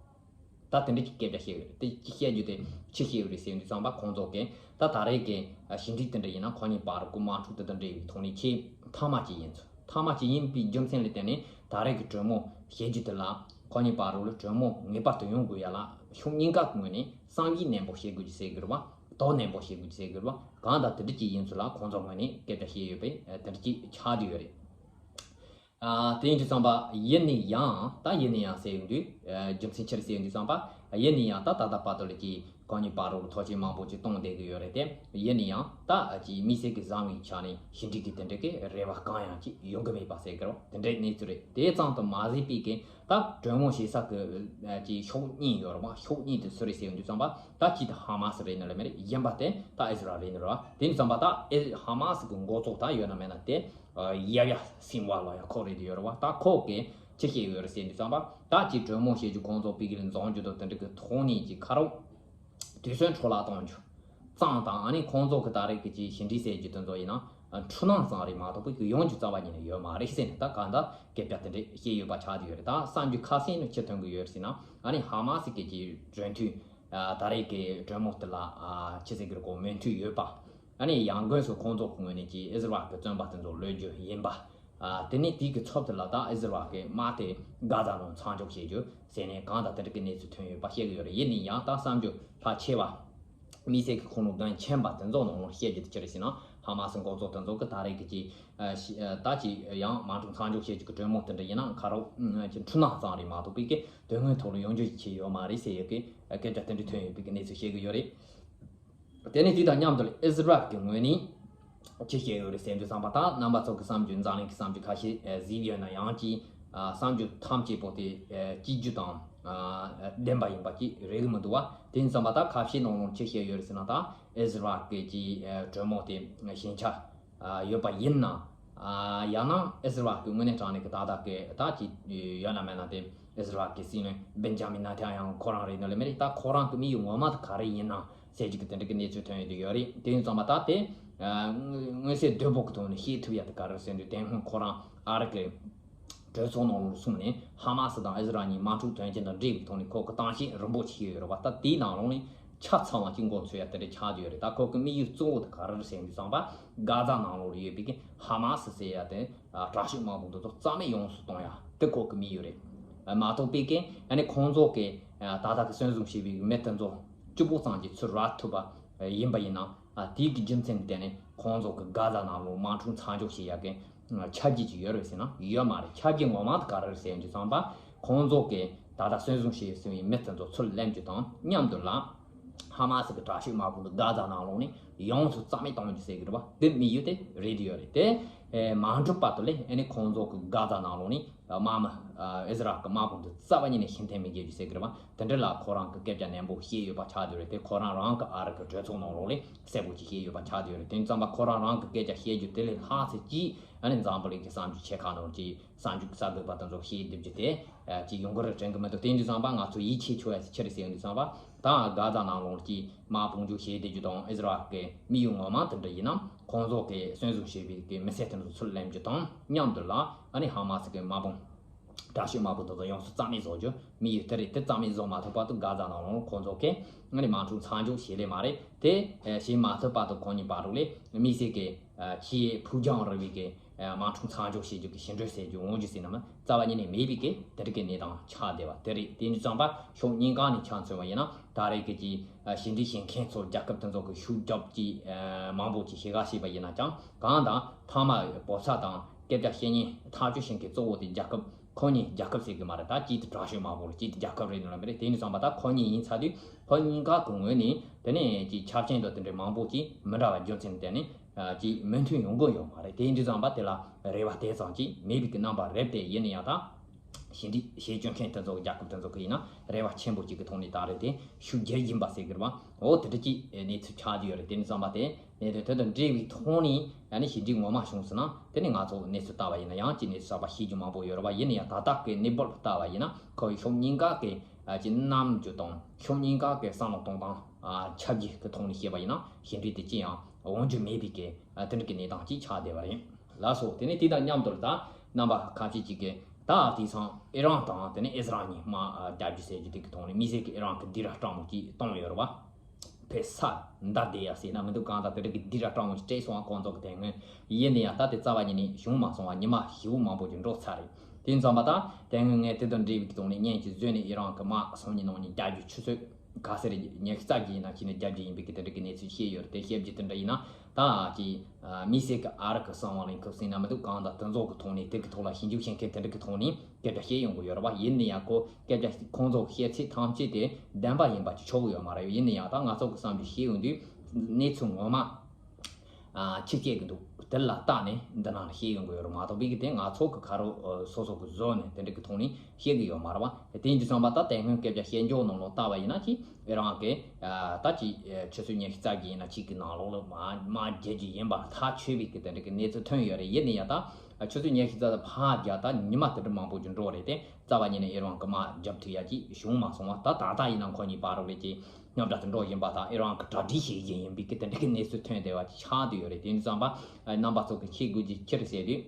ད་དེ་འདྲ་གི་སྐད་ཆ་བཤད་ཡོད་རེད། དེ་ཅི་བཤད་རྒྱུ་དེ་ཅི་བཤད་ཡོད་རེད་ཟེར་དུས་ཙམ་པ་ཁོང་ཚོ་གིས་ད་ད་རེས་ཀྱི་ཞི་འགྲིག་དེ་འདྲ་ཡིན་ན་ཁོ་གཉིས་བར་དགོངས་དམག་འཁྲུག་དེ་དང་འབྲེལ་བའི་ཐོག་ནས་ཆེས་མཐའ་མ་ཅིག་ཡིན་ཚུལ། མཐའ་མ་ཅིག་ཡིན་པའི་རྒྱུ་མཚན་ལ་བརྟེན་ནས་ད་རེས་ཀྱི་གྲོས་མོལ་བྱེད་རྒྱུ་དེ་ལ་ཁོ་གཉིས་བར་དུ་ལ་གྲོས་མོལ་ངེས་པར་དུ་ཡོང་དགོས་ཡ་ལ་ཕྱོགས་གཉིས་ཀ་གི་ངོས་ནས་བསམ་གཞིག་ནན་པོ་བྱེད་དགོས་རྒྱུ་ཟེར་གི་རེད་པ། དོ་ནན་པོ་བྱེད་དགོས་རྒྱུ་ཟེར་གི་རེད་པ། གང་ལྟར་དེ་འདྲ་ཅིག་ཡིན་ཚུལ་ལ་ཁོང་ཚོ་ངོས་ནས་སྐད་ཆ་བཤད་ཡོད་པས་དེ་འདྲ་ཅིག་ཆགས་བསྡད་ཡོད་རེད། ཨ་དེ་ཡིན་དུས་ཙམ་པ་ཡིན་ནའི་ཡང་ད་ཡིན་ནའི་ཡང་ཟེར་ཡོང་དུས་ཨ་རྒྱུ་མཚན་ཅི་རེད་ཟེར་ཡོང་དུས་ཙམ་པ་ཡིན་ནའི་ཡང་ད་ད་ལྟ་བར་དུ་ལ་ཅིག་ཁོ་གཉིས་བར་དུ་ཐོག་ཆེན་མང་པོ་ཅིག་གཏོང་བསྡད་ཀྱི་ཡོད་རེད་དེ། ཡིན་ནའི་ཡང་ད་ཅིག་དམིགས་བསལ་གྱི་བཟང་བའི་ཆ་ནས་ཞི་འགྲིག་གི་དེ་འདྲ་གི་རེ་བ་གང་ཡང་ཅིག་ཡོང་གི་མེད་པ་ཟེར་གི་རེད། དེ་འདྲའི་གནས་ཚུལ་རེད། དེ་ཙམ་དུ་མ་ཟད་པའི་གི་ད་གྲོས་མོལ་བྱེད་ས་གི་ཅིག་ཕྱོགས་གཉིས་ཡོད་རེད་པ། ཕྱོགས་གཉིས་དེ་སུ་རེད་ཟེར་ཡོང་དུས་ཙམ་པ་ད་གཅིག་དེ་ཧ་མ་སི་རེད་ནི་ལ་མི་རེད། གཞན་པ་དེ་ད་ཨིས་ར་ཨེལ་རེད་ནི་རེད་པ། དེ་ཡིན་དུས་ཙམ་པ་ད་ཨེ་ཧ་མ་སི་གི་འགོ་གཙོ་ད་ཡོད་ན་མེད་ན་དེ་ཡ་ཡ་སིན་ཝ་ལབ་ཡ་ཁོ་རེད་དེ་ཡོད་རེད་པ། ད་ཁོ་གིས་ཅི་བཤད་ཡོད་རེད་ཟེར་དུས་ཙམ་པ་ད་ཅིག་གྲོས་མོལ་བྱེད་རྒྱུ་ཁོང་ཚོ་པི་ཀི་ལ་འཛོམས་རྒྱུ་དང་དེ་འདྲ་གི་ཐོག་ནས་ཅིག་ཁ་རོག་དུས་ཚོད་འཕྲོ་བརླག་གཏོང་རྒྱུ་ཙམ་དང་། ཨ་ནི་ཁོང་ཚོ་གི་ད་རེས་ཀྱི་ཅིག་ཞི་འགྲིག་ཟེར་རྒྱུ་དེ་ཚོ་ཡིན་ན་འཁྲུལ་སྣང་ཙམ་རེད་མ་གཏོགས་པའི་ཡོང་རྒྱུ་རྩ་བ་ཉིད་ནས་ཡོད་མ་རེད་ཟེར་ནས་ད་གང་ལྟར་སྐད་ཆ་དེ་འདྲ་བཤད་ཡོད་པ་ཆགས་བསྡད་ཡོད་རེད། ད་བསམ་རྒྱུ་ཁ་གསལ་ནི་ཅི་ཐོན་གི་ཡོད་རེད་ཟེར་ན། ཨ་ནི་ཧ་མ་སི་གི་ཅིག་གྲོས་མཐུན་ད་རེས་ཀྱི་གྲོས་མོལ་དེ་ལ་ཅི་ཟེར་གི་རེད་གོ་མོས་མཐུན་ཡོད་པ། ཨ་ནི་ཡང་སྒོས་སུ་ཁོང་ཚོ་གི་ངོས་ནས་ཀྱི་ཨིས་ར་ཨེལ་གྱི་བཙོན་པ་དེ་ཚོ་གློད་རྒྱུ་ཡིན་པ། ཨ་དེ་ནས་དེའི་གི་ཚབ་དེ་ལ་ད་ཨི་ཟི་རལ་གྱི་དམག་དེ་གྷ་ཛ་ནང་མཚམས་འཇོག་བྱེད་རྒྱུ་ཟེར་ནས་གང་ལྟར་དེ་འདྲ་གི་གནས་ཚུལ་ཐོན་ཡོད་པ་བཤད་གི་ཡོད་རེད། ཡིན་ནའི་ཡང་ད་བསམ་རྒྱུ་ལྷག་ཆེ་བ། དམིགས་བསལ་གྱི་ཁོང་ལོ་འདོན་ཆེན་པ་དེ་ཚོ་ནང་ལོགས་བཤད་རྒྱུ་དེ་ཅི་རེད་ཟེར་ན། ཧ་མ་སི་འགོ་ཚོགས་དེ་ཚོ་གི་ད་རེས་ཀྱི་ཅི་ཨ་ཤི་ཨ་ད་ཅི་ཡང་དམག་འཁྲུག་མཚམས་འཇོག་བྱེད་རྒྱུ་གི་གྲོས་མོལ་དེ་འདྲ་ཡིན་ན་ཁ་རོག་ཅི་འཁྲུལ་སྣང་ཙམ་རེད་མ་གཏོགས་པའི་གི་དོན་དངོས་ཐོག་ལ་ཡོང་རྒྱུ་ཞིག་ཡོད་མ་རེད་ཟེར་ཡོད་གི་སྐད་ཆ་དེ་འདྲ་ཐོན་ཡོད་པའི་གི་གནས་ཚུལ་བཤད་གི་ཡོད་རེད། དེ་ནས་དེ་དང་མཉམ་དུ་ཨི་ཟི་རལ་གྱི་ངོས་ནས་ཅི་བཤད་ཡོད་རེད་ཟེར་དུས་ཙམ་པ། ད་རྣམ་པ་ཚོ་གི་བསམ་རྒྱུ་འཛམ་གླིང་གི་བསམ་རྒྱུ་ཁ་ཤས་ཨ་གཟིགས་ཡོད་ན་ཡང་ཅི་ཨ་བསམ་རྒྱུ་ཐམས་ཅད་པོ་དེ་ཨ་གཅིག་གྱུར་དང་ཨ་བདེན་པ་ཡིན་པ་ཅིག་རེད་གི་མི་འདུག་བ། དེ་ཡིན་ཙམ་པ་ད་ཁ་ཤས་ནང་ལོགས་ཅི་བཤད་ཡོད་རེད་ཟེར་ན། ད་ཨི་ཟི་རལ་གྱི་ཅི་ཨ་གྲོས་མོལ་དེ་ཞན་ཆ་ཨ་ཡོད་པ་ཡིན་ན། ཨ་ཡང་ན་ཨི་ཟི་རལ་གྱི་དངོས་གནས་དྲང་གནས་ཀྱི་ད་ལྟ་གི་ད་ཅི་ཡོད་ན་མེད་ན་དེ་ཨི་ཟི་རལ་གྱི་སྲིད་བློན་བེན་ཇ་མིན་ནེ་ཐན་ཡཱ་ཧུ་ཁོ་རང་རེད་ནོ་ལེ་མེ་རེད། ད་ཁོ་རང་གི་དམིགས་ཡུལ་ངོ་མ་དེ་ག་རེ་ཡིན་ན་ཟེར་གྱི་གི་དེ་འདྲ་གི་གནས་ཚུལ་ཐོན་ཡོད་དུ་ཡོད་རེད། དེ་ཡིན་ཙམ་པ་ད་དེ་ཨ་མངོན་གསལ་དོད་པོ་གི་ཐོག་ནས་ཤེས་ཐུབ་ཡ་དེ་ག་རེ་ཟེར་དུས། དེ་སྔོན་ཁོ་རང་ཨ་རི་གི་གྲོས་ཚོགས་ནང་ལ་སོང་ནས་ཧ་མ་སི་དང་ཨི་ཟི་རལ་གཉིས་དམག་འཁྲུག་དོན་རྐྱེན་དང་འབྲེལ་བའི་ཐོག་ནས་ཁོ་གི་གཏམ་བཤད་རིམ་པོ་ཆེ་ཡོད་རེད་བ། ད་དེའི་ནང་ལོགས་ནས་ཆ་ཚང་བ་གཅིག་མགོ་འཚོས་ཡ་དེ་འདྲ་ཆགས་བསྡད་ཡོད་རེད། ད་ཁོ་གི་དམིགས་ཡུལ་གཙོ་བོ་དེ་ག་རེ་རེད་ཟེར་དུས་ཙམ་པ། གྷ་ཛ་ནང་ལོགས་ལ་ཡོད་པའི་གི་ཧ་མ་སི་ཟེར་ཡ་དེ་ཨ་དྲག་ཤོས་དམག་དཔུང་དེ་ཚོ་རྩ་མེད་ཡོངས་སུ་གཏོང་ཡ་དེ་ཁོ་གི་དམིགས་ཡུལ་རེད། མ་གཏོགས་པའི་གི་ཨ་ནི་ཁོང་ཚོ་གི་ཨ་ད་ལྟ་གི་གསོན་བཟུང་བྱས་པའི་མི་དེ་ཚོ་གཅིག་པོ་ཙམ་གྱིས་ཚུར་རག་ཐུབ་པ་ཡིན་པ་ཡིན་ན། ཨ་དེའི་གི་རྒྱུ་མཚན་དེ་ནི་ཁོང་ཚོ་གི་གྷ་ཛ་ནང་ལོགས་དམག་འཁྲུག་མཚམས་འཇོག་བྱེད་ཡ་གི་ཨ་ཆ་རྒྱུས་ཅིག་ཡོད་རེད་ཟེར་ན་ཡོད་མ་རེད། ཆ་རྒྱུས་ངོ་མ་དེ་ག་རེ་རེད་ཟེར་དུས་ཙམ་པ། ཁོང་ཚོ་གི་ད་ལྟ་གསོན་བཟུང་བྱས་ཟིན་པའི་མི་དེ་ཚོ་ཚུར་ལེན་རྒྱུ་དང་མཉམ་དུ་ལ། ཧ་མ་སི་གི་དྲག་ཤོས་དམག་དཔུང་དེ་གྷ་ཛ་ནང་ལོགས་ནས་ཡོངས་སུ་རྩ་མེད་གཏོང་རྒྱུ་ཟེར་གི་རེད་བ། དེ་དམིགས་ཡུལ་དེ་རེད་དེ་ཡོད་རེད་དེ། ཨེ་མ་འགྲུབ་བར་དུ་ལས་ཨེ་ནི་ཁོང་ཚོ་གི་གྷ་ཛ་ནང་ལོགས་ནས་དམག་མི་ཨ་ཨི་ཟི་རལ་གི་དམག་དཔུང་དེ་རྩ་བ་ཉིད་ནས་ཤི་འཐེན་མི་འགྱེད་རྒྱུ་ཟེར་གི་རེད་བ། དེ་འདྲ་ལ་ཁོ་རང་གི་སྐད་ཆ་ནན་པོ་བཤད་ཡོད་པ་ཆགས་བསྡད་ཡོད་རེད་དེ། ཁོ་རང་རང་གི་ཨ་རི་གི་གྲོས་ཚོགས་ནང་ལོགས་ལས་གསལ་པོ་ཅིག་བཤད་ཡོད་པ་ཆགས་བསྡད་ཡོད་རེད། དེ་ཙམ་པ་ཁོ་རང་རང་གི་སྐད་ཆ་བཤད་རྒྱུ་དེ་ལས་ལྷག་ཙམ་ཅིག་ཨ་ནི་འཛམ་བུ་གླིང་གི་བསམ་རྒྱུ་ཆེ་ཁག་ནང་ཅིག་གསར་འཇུག་གསར་འགོད་པ་དེ་ཚོ་བཤད་སྡོད་རྒྱུ་དེ་ཨ་ཅིག་ཡོང་གི་རེད་དྲན་གི་མི་འདུག་དེ་ཡིན་དུས་ཙམ་པ་ང་ཚོ་ཡིད་ཆེས་ཆོག་ཡ་ཅིག་ཅི་རེད་ཟེར་ཡོང་དུས་ཙམ་པ། ད་གྷ་ཛ་ནང་ལོགས་ཀྱི་དམག་དཔུང་འཇུག་བྱེད་བསྡད་རྒྱུ་དང་ཨི་ཟི་རལ་གྱི་དམིགས་ཡུལ་ངོ་མ་དེ་འདྲ་ཡིན་ན། ཁོང་ཚོ་གི་གསོན་བཟུང་བྱས་པའི་གི་མི་སེར་དེ་ཚོ་ཚུར་ལེན་རྒྱུ་དང་མཉམ་དུ་ལ་ཨ་ནི་ཧ་མ་སི་གི་དམག་དཔུང་དྲག་ཤོས་དམག་དཔུང་དེ་ཚོ་ཡོངས་སུ་རྩ་མེད་བཟོ་རྒྱུ་དམིགས་ཡུལ་དེ་རེད། དེ་རྩ་མེད་བཟོ་མ་ཐུབ་བར་དུ་གྷ་ཛ་ནང་ལོགས་ཁོང་ཚོ་གི་ཨ་ནི་དམག་འཁྲུག་མཚམས་འཇོག་བྱེད་ལེ་མ་རེད་དེ། བྱེད་མ་ཐུབ་བར་དུ་ཁོང་གཉིས་བར་དུ་ལས་དམིགས་བསལ་གི་ཆེས་ཕུགས་རྒྱང་རིང་བའི་གི་དམག་འཁྲུག་མཚམས་འཇོག་བྱེད་རྒྱུ་གི་ཕྱི་འབྲེལ་ཟེར་རྒྱུ་འོང་རྒྱུ་ཟེར་ན་མི་རྩ་བ་ཉིད་ནས་མེད་པའི་གི་དེ་འདྲ་གི་གནས་སྟངས་ཆགས་བསྡད་པ་དེ་རེད། དེ་ཡིན་དུས་ཙམ་པ་ཕྱོགས་གཉིས་ཀ་ནས་ཆ་མཚོན་པ་ཡིན་ན། ད་རེས་ཀྱི་ཅིག་ཕྱི་འབྲེལ་བྱེད་མཁན་ཚོ་རྒྱལ་ཁབ་དེ་ཚོ་གི་ཤུགས་རྒྱབ་ཀྱི་མང་པོ་ཅིག་ཤེས་ག་ཤེས་པ་ཡིན་ན་ཀྱང་། གང་དང་ཐ་མ་བོད་ས་དང་སྐད་ཆ་བཤད་མཁན་ཐག་གཅོད་བྱེད་མཁན་གཙོ་བོ་དེ་རྒྱལ་ཁབ་ཁོ་གཉིས། རྒྱལ་ཁབ་ཟེར་གི་མ་རེད། ད་གཅིག་དེ་དྲག་ཤོས་དམག་དཔུང་རེད། གཅིག་དེ་རྒྱལ་ཁབ་རེད་ནོ་ལ་མི་རེད། དེ་ཡིན་དུས་ཙམ་པ་ད་ཁོ་གཉིས་ཡིན་ཚར་དུས་ཁོ་གཉིས་ཀ་གི་ངོས་ནས་དེ་ནས་ཅིག་ཆབ་ཆེན་དང་དེ་འདྲའི་མང་པོ་ཅིག་མི་འདྲ་བ་རྒྱུ་མཚན་དེ་ནས་ཅིག་མོས་མཐུན་ཡོང་གི་ཡོད་མ་རེད། དེ་ཡིན་དུས་ཙམ་པ་དེ་ལ་རེ་བ་དེ་ཙམ་ཅིག་མེད་པའི་གི་རྣམ་པ་རེད་དེ། ཡིན་ན་ཡང་ད། ཕྱི་འབྲེལ་བྱེད་བཅུག་མཁན་དེ་ཚོ་རྒྱལ་ཁབ་དེ་ཚོ་གི་ཡིན་ན་རེ་བ་ཆེན་པོ་ཅིག་གི་ཐོག་ནས་ད་རེས་དེ་ཤུགས་རྒྱག་བཞིན་པ་ཟེར་གི་རེད་བ། འོ་དེ་འདྲ་ཅིག་གནས་ཚུལ་ཆགས་ཀྱི་ཡོད་རེད། དེ་ནི་བསམ་པ་དེ་གནད་དོན་དེ་དང་འབྲེལ་བའི་ཐོག་ནས་ཡང་ནི་ཞི་འགྲིག་ངོ་མ་བྱུང་སོང་ན། དེ་ནི་ང་ཚོ་གནས་ཚུལ་ལྟ་བ་ཡིན་ན་ཡང་ཅིག་གནས་ཚུལ་གསར་པ་ཤེས་རྒྱུ་མང་པོ་ཡོད་རེད་བ། ཡིན་ན་ཡང་ད་ལྟ་གི་གནས་བབ་ལ་ལྟ་བ་ཡིན་ན་ཁོ་བོའི་ཕྱོགས་གཉིས་ཀ་གི་ཅིག་རྣམ་འགྱུར་དང་ཕྱོགས་གཉིས་ཀ་གི་བསམ་བློ་གཏོང་སྟངས་ཆབས་ཅིག་གི་ཐོག་ནས་བཤད་པ་ཡིན་ན་ཞི་འགྲིག་དེ་ཅི་ཡང་འོང་རྒྱུ་མེད་པའི་གི་དེ་འདྲ་གི་གནས་སྟངས་ཅིག་ཆགས་བསྡད་པ་རེད། ལགས་སོ། དེ་ནས་དེ་དང་མཉམ་དུ་ད་རྣམ་པ་ཁ་ཤས་ཅིག་གིས་ད་དེང་སང་ཨི་རན་དང་དེ་ནས་ཨི་ཟི་རལ་གཉིས་དམག་རྒྱག་རྒྱུ་ཟེར་རྒྱུ་དེ་གི་ཐོག་ནས་དམིགས་བསལ་གྱི་ཨི་རན་གྱི་སྡིགས་ར་སྤྲང་མོ་ཅིག་བཏང་ཡོད་རེད་བ། ཕེ་ས་མདའ་བསྡད་ཡ་ཟེར་ན་མི་འདུག་གང་ལྟར་དེ་འདྲ་གི་སྡིགས་ར་སྤྲང་མོ་ཅིག་སྤྲད་སོང་བ། ཁོང་ཚོ་གི་དེ་སྔོན་ཡིན་ན་ཡང་ད་དེ་རྩ་བ་ཉིད་ནས་བྱུང་མ་སོང་བ། ཉི་མ་བཞི་བོ་མང་པོ་ཅིག་འགྲོ་ཚར་རེད། དེ་ཡིན་ཙང་མ་ད་དེ་སྔོན་ངས་དེ་དང་འབྲེལ་བའི་གི་ཐོག་ནས་བརྙན་ཅིག་བཟོས་ནས་ཨི་རན་གྱི་དམག་སང་ཉིན་གནངས་ཉིན་རྒྱག་རྒྱུ་ཆུ་ཚོད་ག་ཚོད་རེད། ཉི་ཤུ་རྩ་བརྒྱད་ཡིན་ན་ཁྱེད་ནས་རྒྱབ་རྒྱུ་ཡིན་པའི་གི་དེ་འདྲ་གི་གནས་ཚུལ་བཤད་ཡོད་རེད། དེ་བཤད་རྒྱུ་དེ་འདྲ་ཡིན་ན་ད་ཅིག་དམིགས་བསལ་གི་ཨ་རི་གི་གསང་བ་ལ་ཁུག་སྲིང་ན་མི་འདུག་གང་ལྟར་དེ་ཚོ་གི་ཐོག་ནས་དེ་གི་ཐོག་ལ་ཞིབ་འཇུག་བྱེད་མཁན་དེ་འདྲ་གི་ཐོག་ནས་སྐད་ཆ་བཤད་ཡོང་གི་ཡོད་རེད་བ། ཡིན་ན་ཡང་ཁོ་སྐད་ཆ་ཁོང་ཚོ་བཤད་ཚད་ཐམས་ཅད་དེ་བདེན་པ་ཡིན་པ་ཅིག་ཆོག་གི་ཡོད་མ་རེད། ཡིན་ན་ཡང་ད་ང་ཚོ་གི་བསམ་རྒྱུ་བཤད་ཡོང་དུས་གནས་ཚུལ་ངོ་མ་ཨ་ཕྱི་སྐད་ཀྱི་འདུག་དེ་ལ་བལྟས་ནས་འདི་ནང་ལ་བཤད་ཡོང་གི་ཡོད་རེད་མ་གཏོགས་པའི་གི་དེ་ང་ཚོ་གི་ཁ་རོག་སོ་སོ་གི་བཟོ་ནས་དེ་འདྲ་གི་ཐོག་ནས་བཤད་གི་ཡོད་མ་རེད་བ། དེ་ཡིན་དུས་ཙམ་པ་ད་དེ་སྔོན་སྐད་ཆ་བཤད་འཇོག་ནང་ལོགས་ལྟ་བ་ཡིན་ན་ཅིག་ཨི་རན་གི་ཨ་ད་ཅིག་ཆུ་ཚོད་ཉི་ཤུ་རྩ་བརྒྱད་ཡིན་ན་གཅིག་གི་ནང་ལོགས་ལ་མ་མ་རྒྱལ་རྒྱུ་ཡིན་པ་ཐག་ཆོད་པའི་གི་དེ་འདྲ་གི་གནས་ཚུལ་ཐོན་ཡོད་རེད། ཡིན་ན་ཡང་ད་ཆུ་ཚོད་ཉི་ཤུ་རྩ་ཕར་རྒྱག་ད་ཉི་མ་དེ་འདྲ་མང་པོ་ཅིག་འགྲོ་རེད་དེ། རྩ་བ་ཉིད་ནས་ཨི་རན་གི་དམག་རྒྱབ་ཐུབ་ཡ་ཅིག་བྱུང་མ་སོང་བ། ད་ད་ལྟ་ཡིན་ན་ཁོ་གཉིས་བར་རོགས་རེད་ཅེས་རྙོག་དྲ་དེ་འགྲོ་བཞིན་པ་དང་ཨི་རན་གི་གྲ་སྒྲིག་བྱེད་བཞིན་ཡིན་པའི་གི་དེ་འདྲ་གི་གནས་ཚུལ་ཐོན་བསྡད་པ་ཅིག་ཆགས་བསྡད་ཡོད་རེད། དེ་ཡིན་ཙང་པ་རྣམ་པ་ཚོ་གི་ཤེས་དགོས་ཀྱི་ཅི་རེད་ཟེར་དུས།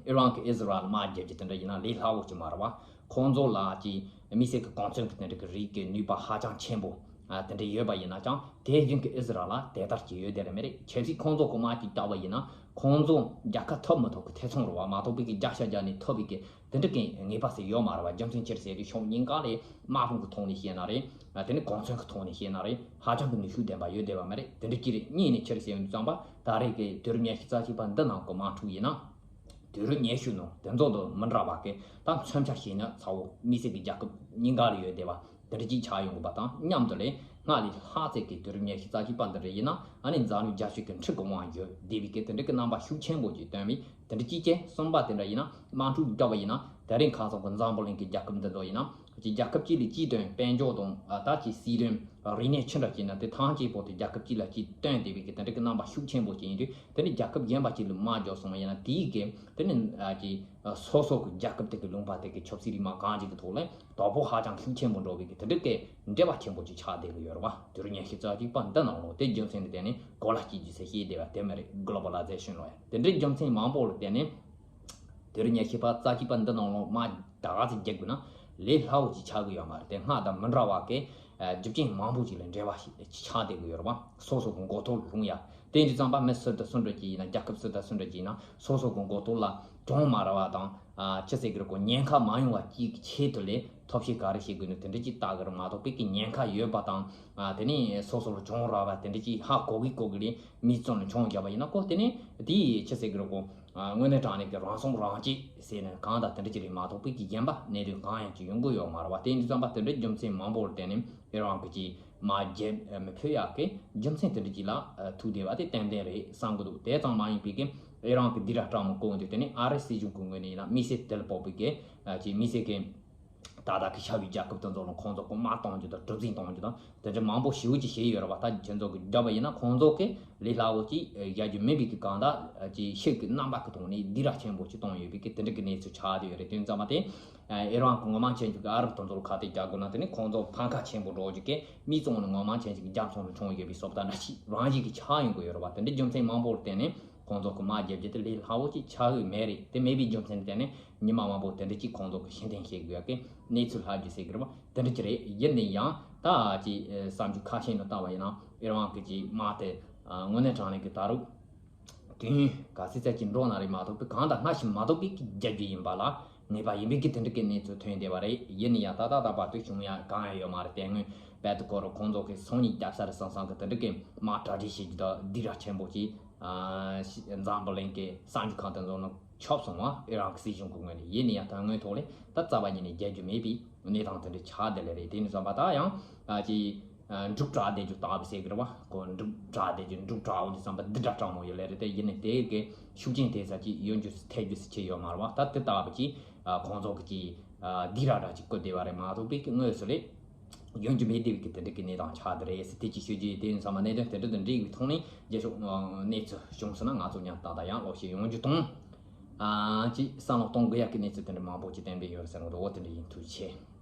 ཨི་རན་གི་ཨི་ཟི་རལ་དམག་རྒྱབ་ཀྱི་དེ་འདྲ་ཡིན་ན་ལས་སླ་བོ་ཅིག་མ་རེད་བ། ཁོང་ཚོ་ལ་ཅིག་དམིགས་བསལ་གི་གོ་མཚོན་གི་དེ་འདྲ་གི་རིགས་ཀྱི་ནུས་པ་ཧ་ཅང་ཆེན་པོ། ཨ་དེ་འདྲ་ཡོད་པ་ཡིན་ན་ཀྱང་དེ་བཞིན་གྱི་ཨི་ཟི་རལ་ལ་དེ་ལྟར་གྱི་ཡོད་དེ་རེད་མེད་རེད། ཆབ་སྲིད་ཁོང་ཚོ་གི་དམག་ཅིག་བཏང་བ་ཡིན་ན་ཁོང་ཚོ་རྒྱལ་ཁ་ཐོབ་མི་ཐོབ་ཀྱི་ཐེ་ཚོམ་རེད་བ། མ་གཏོགས་པའི་གི་བརྒྱ་ཆ་བརྒྱ་ནས་ཐོབ་པའི་གི་དེ་འདྲ་གི་ངེས་པ་ཟེར་ཡོད་མ་རེད་བ། རྒྱུ་མཚན་ཅི་རེད་ཟེར་དུས་ཕྱོགས་གཉིས་ཀ་ལས་དམག་དཔུང་གི་ཐོག་ནས་བཤད་ན་རེད། དེ་ནས་གོ་མཚོན་གྱི་ཐོག་ནས་བཤད་ན་རེད། ཧ་ཅང་གི་ནུས་ཤུགས་ལྡན་པ་ཡོད་བསྡད་པ་མ་རེད། དེ་འདྲ་ཅིག་རེད། གཉིས་ནས་ཆི་རེད་ཟེར་ཡོང་དུས་ཙམ་པ་ད་རེས་ཀྱི་དུས་རབས་ཉི་ཤུ་རྩ་གཅིག་པ་འདི་ནང་གི་དམག་འཁྲུག་ཡིན་ན། དུས་རབས་ཉི་ཤུ་ནང་དེ་ཚོ་དང་མི་འདྲ་བ་གི་ད་མཚོན་ཆ་བྱས་ན་ཚ་བོ་དམིགས་བསལ་གྱི་རྒྱལ་ཁབ་གཉིས་ཀ་ལ་ཡོད་བསྡད་པ་དེ་འདྲ་ཅིག་ཆགས་ཡོང་གི་པ་དང་མཉམ་དུ་ལས་སྔར་ལས་ལྷག་ཚད་ཀྱི་དུས་རབས་ཉི་ཤུ་རྩ་གཅིག་པ་འདི་འདྲ་ཡིན་ན་ཨ་ནི་འཛམ་གླིང་རྒྱལ་སྤྱི་གི་འཁྲུག་གི་དབང་ཡོད་བསྡད་པའི་གི་དེ་འདྲ་གི་རྣམ་པ་ཤུགས་ཆེན་པོ་ཅིག་སྟོན་པས། དེ་འདྲ་གཅིག་བྱས། གསུམ་པ་དེ་འདྲ་ཡིན་ན་དམག་འཁྲུག་བརྒྱབ་པ་ཡིན་ན་དེ་རིང་ཁ་སང་གི་འཛམ་བུ་གླིང་གི་རྒྱལ་ཁབ་འདི་ཚོ་ཡིན་ན་ཅིག་རྒྱལ་ཁབ་གཅིག་ལ་གཅིག་བསྟུན་དཔལ་འབྱོར་དང་ད་ཅིག་སྲིད་དོན་རིག་གནས་ཆི་འདྲ་ཅིག་ཡིན་ན་དེ་ཐམས་ཅད་པོ་དེ་རྒྱལ་ཁབ་གཅིག་ལ་གཅིག་བསྟུན་བསྡད་པའི་གི་དེ་འདྲ་གི་རྣམ་པ་ཤུགས་ཆེན་པོ་ཅིག་ཡིན་དུས་དེ་ནི་རྒྱལ་ཁབ་གཞན་པ་ཅིག་ལ་དམག་རྒྱག་སོང་བ་ཡིན་ན་དེའི་གི་དེ་ནི་ཅིག་སོ་སོ་གི་རྒྱལ་ཁབ་དེ་གི་ལུང་པ་དེ་གི་ཆབ་སྲིད་རིག་དམག་གང་ཅིག་གི་ཐོག་ལ་དོ་ཕོག་ཧ་ཅང་ཤུགས་ཆེན་པོ་འགྲོ་བའི་གི་དེ་འདྲ་གི་འབྲེལ་བ་ཆེན་པོ་ཅིག་ཆགས་བསྡད་གི་ཡོད་རེད་བ། དུས་རབས་ཉི་ཤུ་རྩ་གཅིག་པ་འདི་ནང་ལོགས་དེ་རྒྱུ་མཚན་ནི་དེ་ནི་གོ་ལ་སྐྱེལ་རྒྱུ་ཟེར་བཤད་བསྡད་པ་དེ་མ་རེད། གོ་ལོ་བྷ་ལ་ཛེ་ཤན་ལོ་ཡ་དེ་འདྲའི་རྒྱུ་མཚན་མང་པོ་ལ་བརྟེན་ནས་དུས་རབས་ཉི་ཤུ་པ་རྩ་གཅིག་པ་འདི་ནང་ལོགས་དམག་ད་ག་ཚོད་རྒྱག་དགོས་ན་ལས་སླ་བོ་ཅིག་ཆགས་གི་ཡོད་མ་རེད། དེ་སྔ་དང་མི་འདྲ་བ་གི་རྒྱུ་རྐྱེན་མང་པོ་ཅིག་ལ་འབྲེལ་བ་ཞིག་ཆགས་བསྡད་གི་ཡོད་རེད་བ། སོ་སོ་གི་མགོ་ཐོག་ལ་ལྷུང་ཡ་དེ་འདྲ་ཙམ་པ་མི་སུ་དང་སུ་འདྲ་ཅིག་ཡིན་ན་རྒྱལ་ཁབ་སུ་དང་སུ་འདྲ་ཅིག་ཡིན་ན་སོ་སོ་གི་མགོ་ཐོག་ལ་གྱོང་མ་རག་པ་དང་ཅི་ཟེར་གི་རེད་གོ་ཉེན་ཁ་མ་ཡོང་བ་ཅིག་གི་ཆེད་དུ་ལས་ཐབས་ཤེས་ག་རེ་བྱེད་དགོས་ནི་དེ་འདྲ་ཅིག་ལྟ་གི་རེད་མ་གཏོགས་པའི་གི་ཉེན་ཁ་ཡོད་པ་དང་དེ་ནས་སོ་སོ་ལ་གྱོང་རག་པ་དེ་འདྲ་ཅིག་ཧ་གོ་གི་གོ་གི་ལས་མི་ཚོ་ལ་གྱོང་བརྒྱབ་པ་ཡིན་ན་ཁོ་དེ་ནས་དེའི་ཆི་ཟེར་གི་རེད་གོ་དངོས་གནས་དྲང་གནས་ཀྱི་རང་སྲོག་རང་གཅེས་ཟེར་ནས་གང་དང་དེ་འདྲ་ཅིག་རེད་མ་གཏོགས་པའི་གི་གཞན་པ་གནད་དོན་གང་ཡང་ཅིག་ཡོང་གི་ཡོད་མ་རེད་བ། དེ་འདྲ་ཙམ་པ་དེ་འདྲ་རྒྱུ་མཚན་མང་པོ་ལ་བརྟེན་ནས་ཨི་རན་གི་ཅིག་མ་རྒྱལ་མི་ཕོད་ཡག་གི་རྒྱུ་མཚན་དེ་འདྲ་ཅིག་ལ་ཐུག་བསྡད་པ་དེ་ཏན་ཏན་རེད་བསམ་གི་འདུག་དེ་ཙམ་མ་ཡིན་པའི་གི་ཨི་རན་གི་སྡིགས་ར་སྤྲང་མོ་བཀོད་འདུག་དེ་ནས་ཨ་རི་སྲིད་གཞུང་གི་ངོས་ནས་ཡིན་ན་དམིགས་བསལ་དེ་ལ་དཔག་པའི་གི་ཅིག་དམིགས་བསལ་གི་ད་ལྟ་གི་ཤར་བའི་རྒྱལ་ཁབ་དེ་ཚོ་ལ་ཁོང་ཚོ་གི་དམག་གཏོང་རྒྱུ་དང་གྲུ་གཟིངས་གཏོང་རྒྱུ་དང་དེ་འདྲ་མང་པོ་ཞེ་པོ་ཅིག་བྱས་ཡོད་རེད་བ། ད་ཁྱེད་ཚོ་གི་བརྒྱབ་པ་ཡིན་ན་ཁོང་ཚོ་གི་ལས་སླ་བོ་ཅིག་བཞག་རྒྱུ་མེད་པའི་གི་གང་ལྟར་ཅིག་ཤུགས་ཀྱི་རྣམ་པ་གི་ཐོག་ནས་སྡིགས་ར་ཆེན་པོ་ཅིག་གཏོང་ཡོད་པའི་གི་དེ་འདྲ་གི་གནས་ཚུལ་ཆགས་བསྡད་ཡོད་རེད། དེ་ཙམ་པ་དེ་ཨི་རན་གི་ངོ་མ་ཅན་ཅིག་གི་ཨ་རབ་དེ་ཚོ་ལ་ཁ་གཏད་རྒྱག་དགོས་ན་དེ་ནི་ཁོང་ཚོ་ཕམ་ཁ་ཆེན་པོ་འགྲོ་རྒྱུ་གི་མི་ཚོ་ནི་ངོ་མ་ཅན་ཅིག་གི་རྒྱ་མཚོ་ནས་མཆོང་ཡོད་པའི་བཟོ་ལྟ་འདྲ་ཞིག་རང་བཞིན་གི་ཆགས་ཡོང་གི་ཡོད་རེད་བ། དེ་འདྲའི་རྒྱུ་མཚན་མང་པོ་ལ་བརྟེན་ནས་ཁོང་ཚོ་གི་དམག་རྒྱག་རྒྱུ་དེ་ལས་སླ་བོ་ཅིག་ཆགས་ཡོད་མེད་རེད། དེ་མེད་པའི་རྒྱུ་མཚན་ལ་བརྟེན་ནས་ཉི་མ་མང་པོ་དེ་འདྲ་ཅིག་ཁོང་ཚོ་གི་ཕྱིར་འཐེན་བྱེད་དགོས་ཡག་གི་གནས་ཚུལ་ལྷག་རྒྱུ་ཟེར་གི་རེད་བ། དེ་འདྲ་ཅིག་རེད། ཡིན་ན་ཡང་ད་ཅིག་བསམ་རྒྱུ་ཁ་ཤས་ནང་བལྟ་བ་ཡིན་ན་ཨི་རན་གི་ཅིག་དམག་དེ་དངོས་གནས་དྲང་གནས་གི་ད་རུང་དུས་ཡུན་ག་ཚོད་ཙམ་ཅིག་འགྲོ་ན་རེད་མ་གཏོགས་པའི་གང་དང་སྔ་ཕྱི་མ་གཏོགས་པའི་གི་རྒྱག་རྒྱུ་ཡིན་པ་ལ་ངེས་པ་ཡིན་པའི་གི་དེ་འདྲ་གི་གནས་ཚུལ་ཐོན་བསྡད་པ་རེད། ཡིན་ན་ཡང་ད་ལྟ་ད་བར་དུ་བྱུང་ཡ་གང་ཡང་ཡོད་མ་རེད། དེ་སྔོན་བལ་དུ་སྐོར་རུ་ཁོང་ཚོ་གི་སང་ཉིན་རྒྱབ་ས་རེད་བསམ་བསམ་གི་དེ་འདྲ་གི་དམག་གྲ་སྒྲིག་བྱེད་རྒྱུ་དང་སྡིགས་ར་ཆེན་པོ་ཅིག་འཛམ་བུ་གླིང་གི་གསར་འགྱུར་ཁང་དེ་ཚོ་ནང་ཁྱབ་སོང་བ། ཨི་རན་གི་སྲིད་གཞུང་གི་ངོས་ནས། ཡིན་ན་ཡང་ད་སྔོན་ཐོག་ལས་ད་རྩ་བ་ཉིད་ནས་རྒྱག་རྒྱུ་མེད་པའི་གནས་སྟངས་དེ་འདྲ་ཆགས་བསྡད་ལེ་རེད། དེ་ནས་བསམ་པ་ད་ཡང་ཅིག་འབྲུག་གྲགས་བསྡད་རྒྱུ་ལྟ་བུ་ཟེར་གི་རེད་བ། ཁོ་འབྲུག་གྲགས་བསྡད་རྒྱུ་འབྲུག་གྲགས་འོང་དུས་བསམ་པ་འདི་འདྲ་སྤྲང་མོ་ཡོད་ལེ་རེད། དེ་ཡིན་ནའི་དེ་གི་ཤུགས་རྐྱེན་དེ་ཚ་ཅིག་ཡོང་རྒྱུ་ཐེབས་རྒྱུ་ཟེར་ཆེ་ཡོད་མ་རེད་བ། ད་དེ་ལྟ་བུ་ཅིག་ཁོང་ཚོ་གི་ཅིག་སྡིགས་ར་འདྲ་ཅིག་བསྐུལ་བསྡད་པ་རེད་མ་གཏོགས་པའི་གི་དངོས་སུ་རེད་ཡོང་རྒྱུ་མེད་བསྡད་པའི་གི་དེ་འདྲ་གི་གནས་སྟངས་ཆགས་བསྡད་རེད་ཟེར། དེ་ཅིག་ཤོད་རྒྱུ་ཡིན། དེ་ཡིན་ཙང་མ་གནད་དོན་དེ་འདྲ་དང་འབྲེལ་བའི་ཐོག་ནས་རྒྱལ་ཕྱོགས་གནས་ཚུལ་བྱུང་སོང་ན་ང་ཚོ་མཉམ་དུ་ད་ལྟ་ཡང་ལོག་ཤེས་ཡོང་རྒྱུ་དང་ཅིག་བསམ་བློ་གཏོང་དགོས་ཡག་གི་གནས་ཚུལ་དེ་འདྲ་མང་པོ་ཅིག་ཏན་ཏན་ཡོད་རེད་ཟེར་ནོ་འདུག་འོ་དེ་འདྲ་ཡིན། ཐུགས་རྗེ་ཆེ།